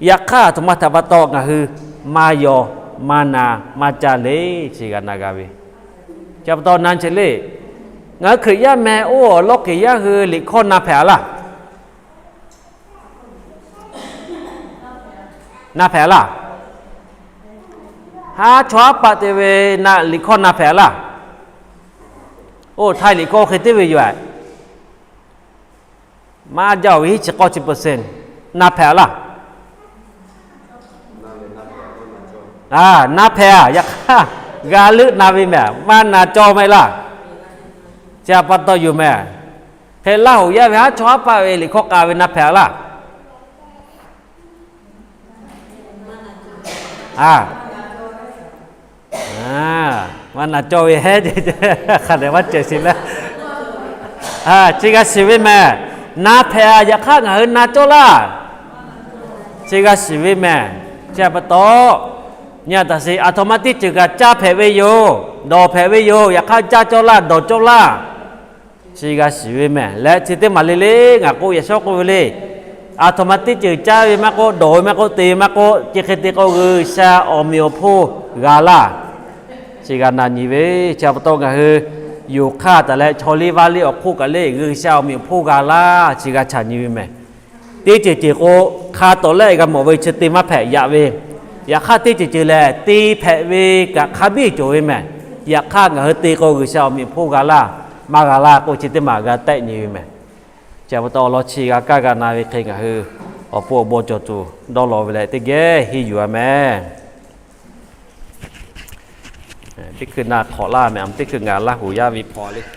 yaꞈ hk'aˇ aˬ htoꞈ ma htaꞈ pa taw ngaˬ hui maˇ yaw, maˇ na, maˇ caˇ le, chi g'a na g'a ve. Chi pa taw na chi le, ngaˬ hui Hkriꞈ yaˇ meh oˇ awˬ lawˇ Hkriꞈ yaˇ hui liꞈ hkawˇ na hpehꞈ a laˇ. Na hpehꞈ a laˇ. Haˉ chawˇ haˉ paˆ te ve na liꞈ hkawˇ na hpehꞈ a laˇ. Oˇ htaiˇ liꞈ hkawˇ hk'e teˇ ve yoˬ. Maˇ jaˇ-oˬ ve hiˉ chi k'awˇ chi percent na hpehꞈ a laˇ. A, na hpehꞈ a, yaꞈ hk'aˇ g'a leuˆ na ve mehˬ, maˇ na cawˇ mehˆ laˇ. Chi pa taw yoˬ mehˬ. Hk'e Laˇ hoꞈ yaˇ ve haˉ chawˇ haˉ paˆ ve liꞈ hkawˇ k'a ve na hpehꞈ a laˇ. A, maˇ na cawˇ ve hehˉ, hk'a dehꞈ maˇ ceh sheˍ leh, chi g'a shiˍ ve mehˬ. Na hpehꞈ a, yaꞈ hk'aˇ ngaˬ hui na cawˇ laˇ. Chi g'a shiˍ ve mehˬ. Chi pa taw, nyi a taˍ sheˍ, aˬ htoꞈ ma teˇ ceuˬ kaꞈ caˇ hpehꞈ ve yoˬ, dawˬ hpehꞈ ve yoˬ, yaꞈ hk'aˇ caˇ cawˇ laˇ, dawˬ cawˇ laˇ. Chi g'a shiˍ ve mehˬ. Leh chi teˇ maˬ le le ngaˬ k'oˆ, yaꞈ shawˉ k'oˆ ve le. Aˬ htoꞈ ma teˇ ceuˬ caˇ ve maˇ k'oˆ, dawˬ ve maˇ k'oˆ, te ve maˇ k'oˆ, chi hk'e te k'o G'uiˬsha awˬ meꞈ awˬ hponˇ g'a laˇ. Chi g'a na nyi ve, chi pa taw ngaˬ hui yonˍ hk'aˇ taˍ leh chaw liˇ vaˇ liˇ awˬ hk'oˆ kaꞈ le G'uiˬsha awˬ meꞈ awˬ hponˇ g'a laˇ, chi g'a chaꞈ nyi ve mehˬ. Teˇ ceuˬ ceuˬ k'o, hk'a tawˍ lehˆ g'a mawˬ ve chi te maˇ hpehꞈ yaꞈ ve. Yaꞈ hk'aˇ teˇ ceuˬ ceuˬ lehˬ, te hpehꞈ ve kaꞈ hk'a biˇ cawˬ ve mehˬ. Yaꞈ hk'aˇ ngaˬ hui te k'o G'uiˬsha awˬ meꞈ awˬ hponˇ g'a laˇ, maˇ g'a laˇ k'o chi teˇ maˬ g'a tehˆ nyi ve mehˬ. Chi pa taw awˬ lawn chi g'a kaˇ g'a na ve hk'e ngaˬ hui awˬ pon awˬ bon cawˬ tuˬ dawˇ law ve leh teˇ geh henˇ yuˬ a mehˬ. Teˇ hkui na hk'awꞈ laˇ mehˬ, teˇ hkui ngaˬ Laˇ hoꞈ yaˇ ve hpaw le.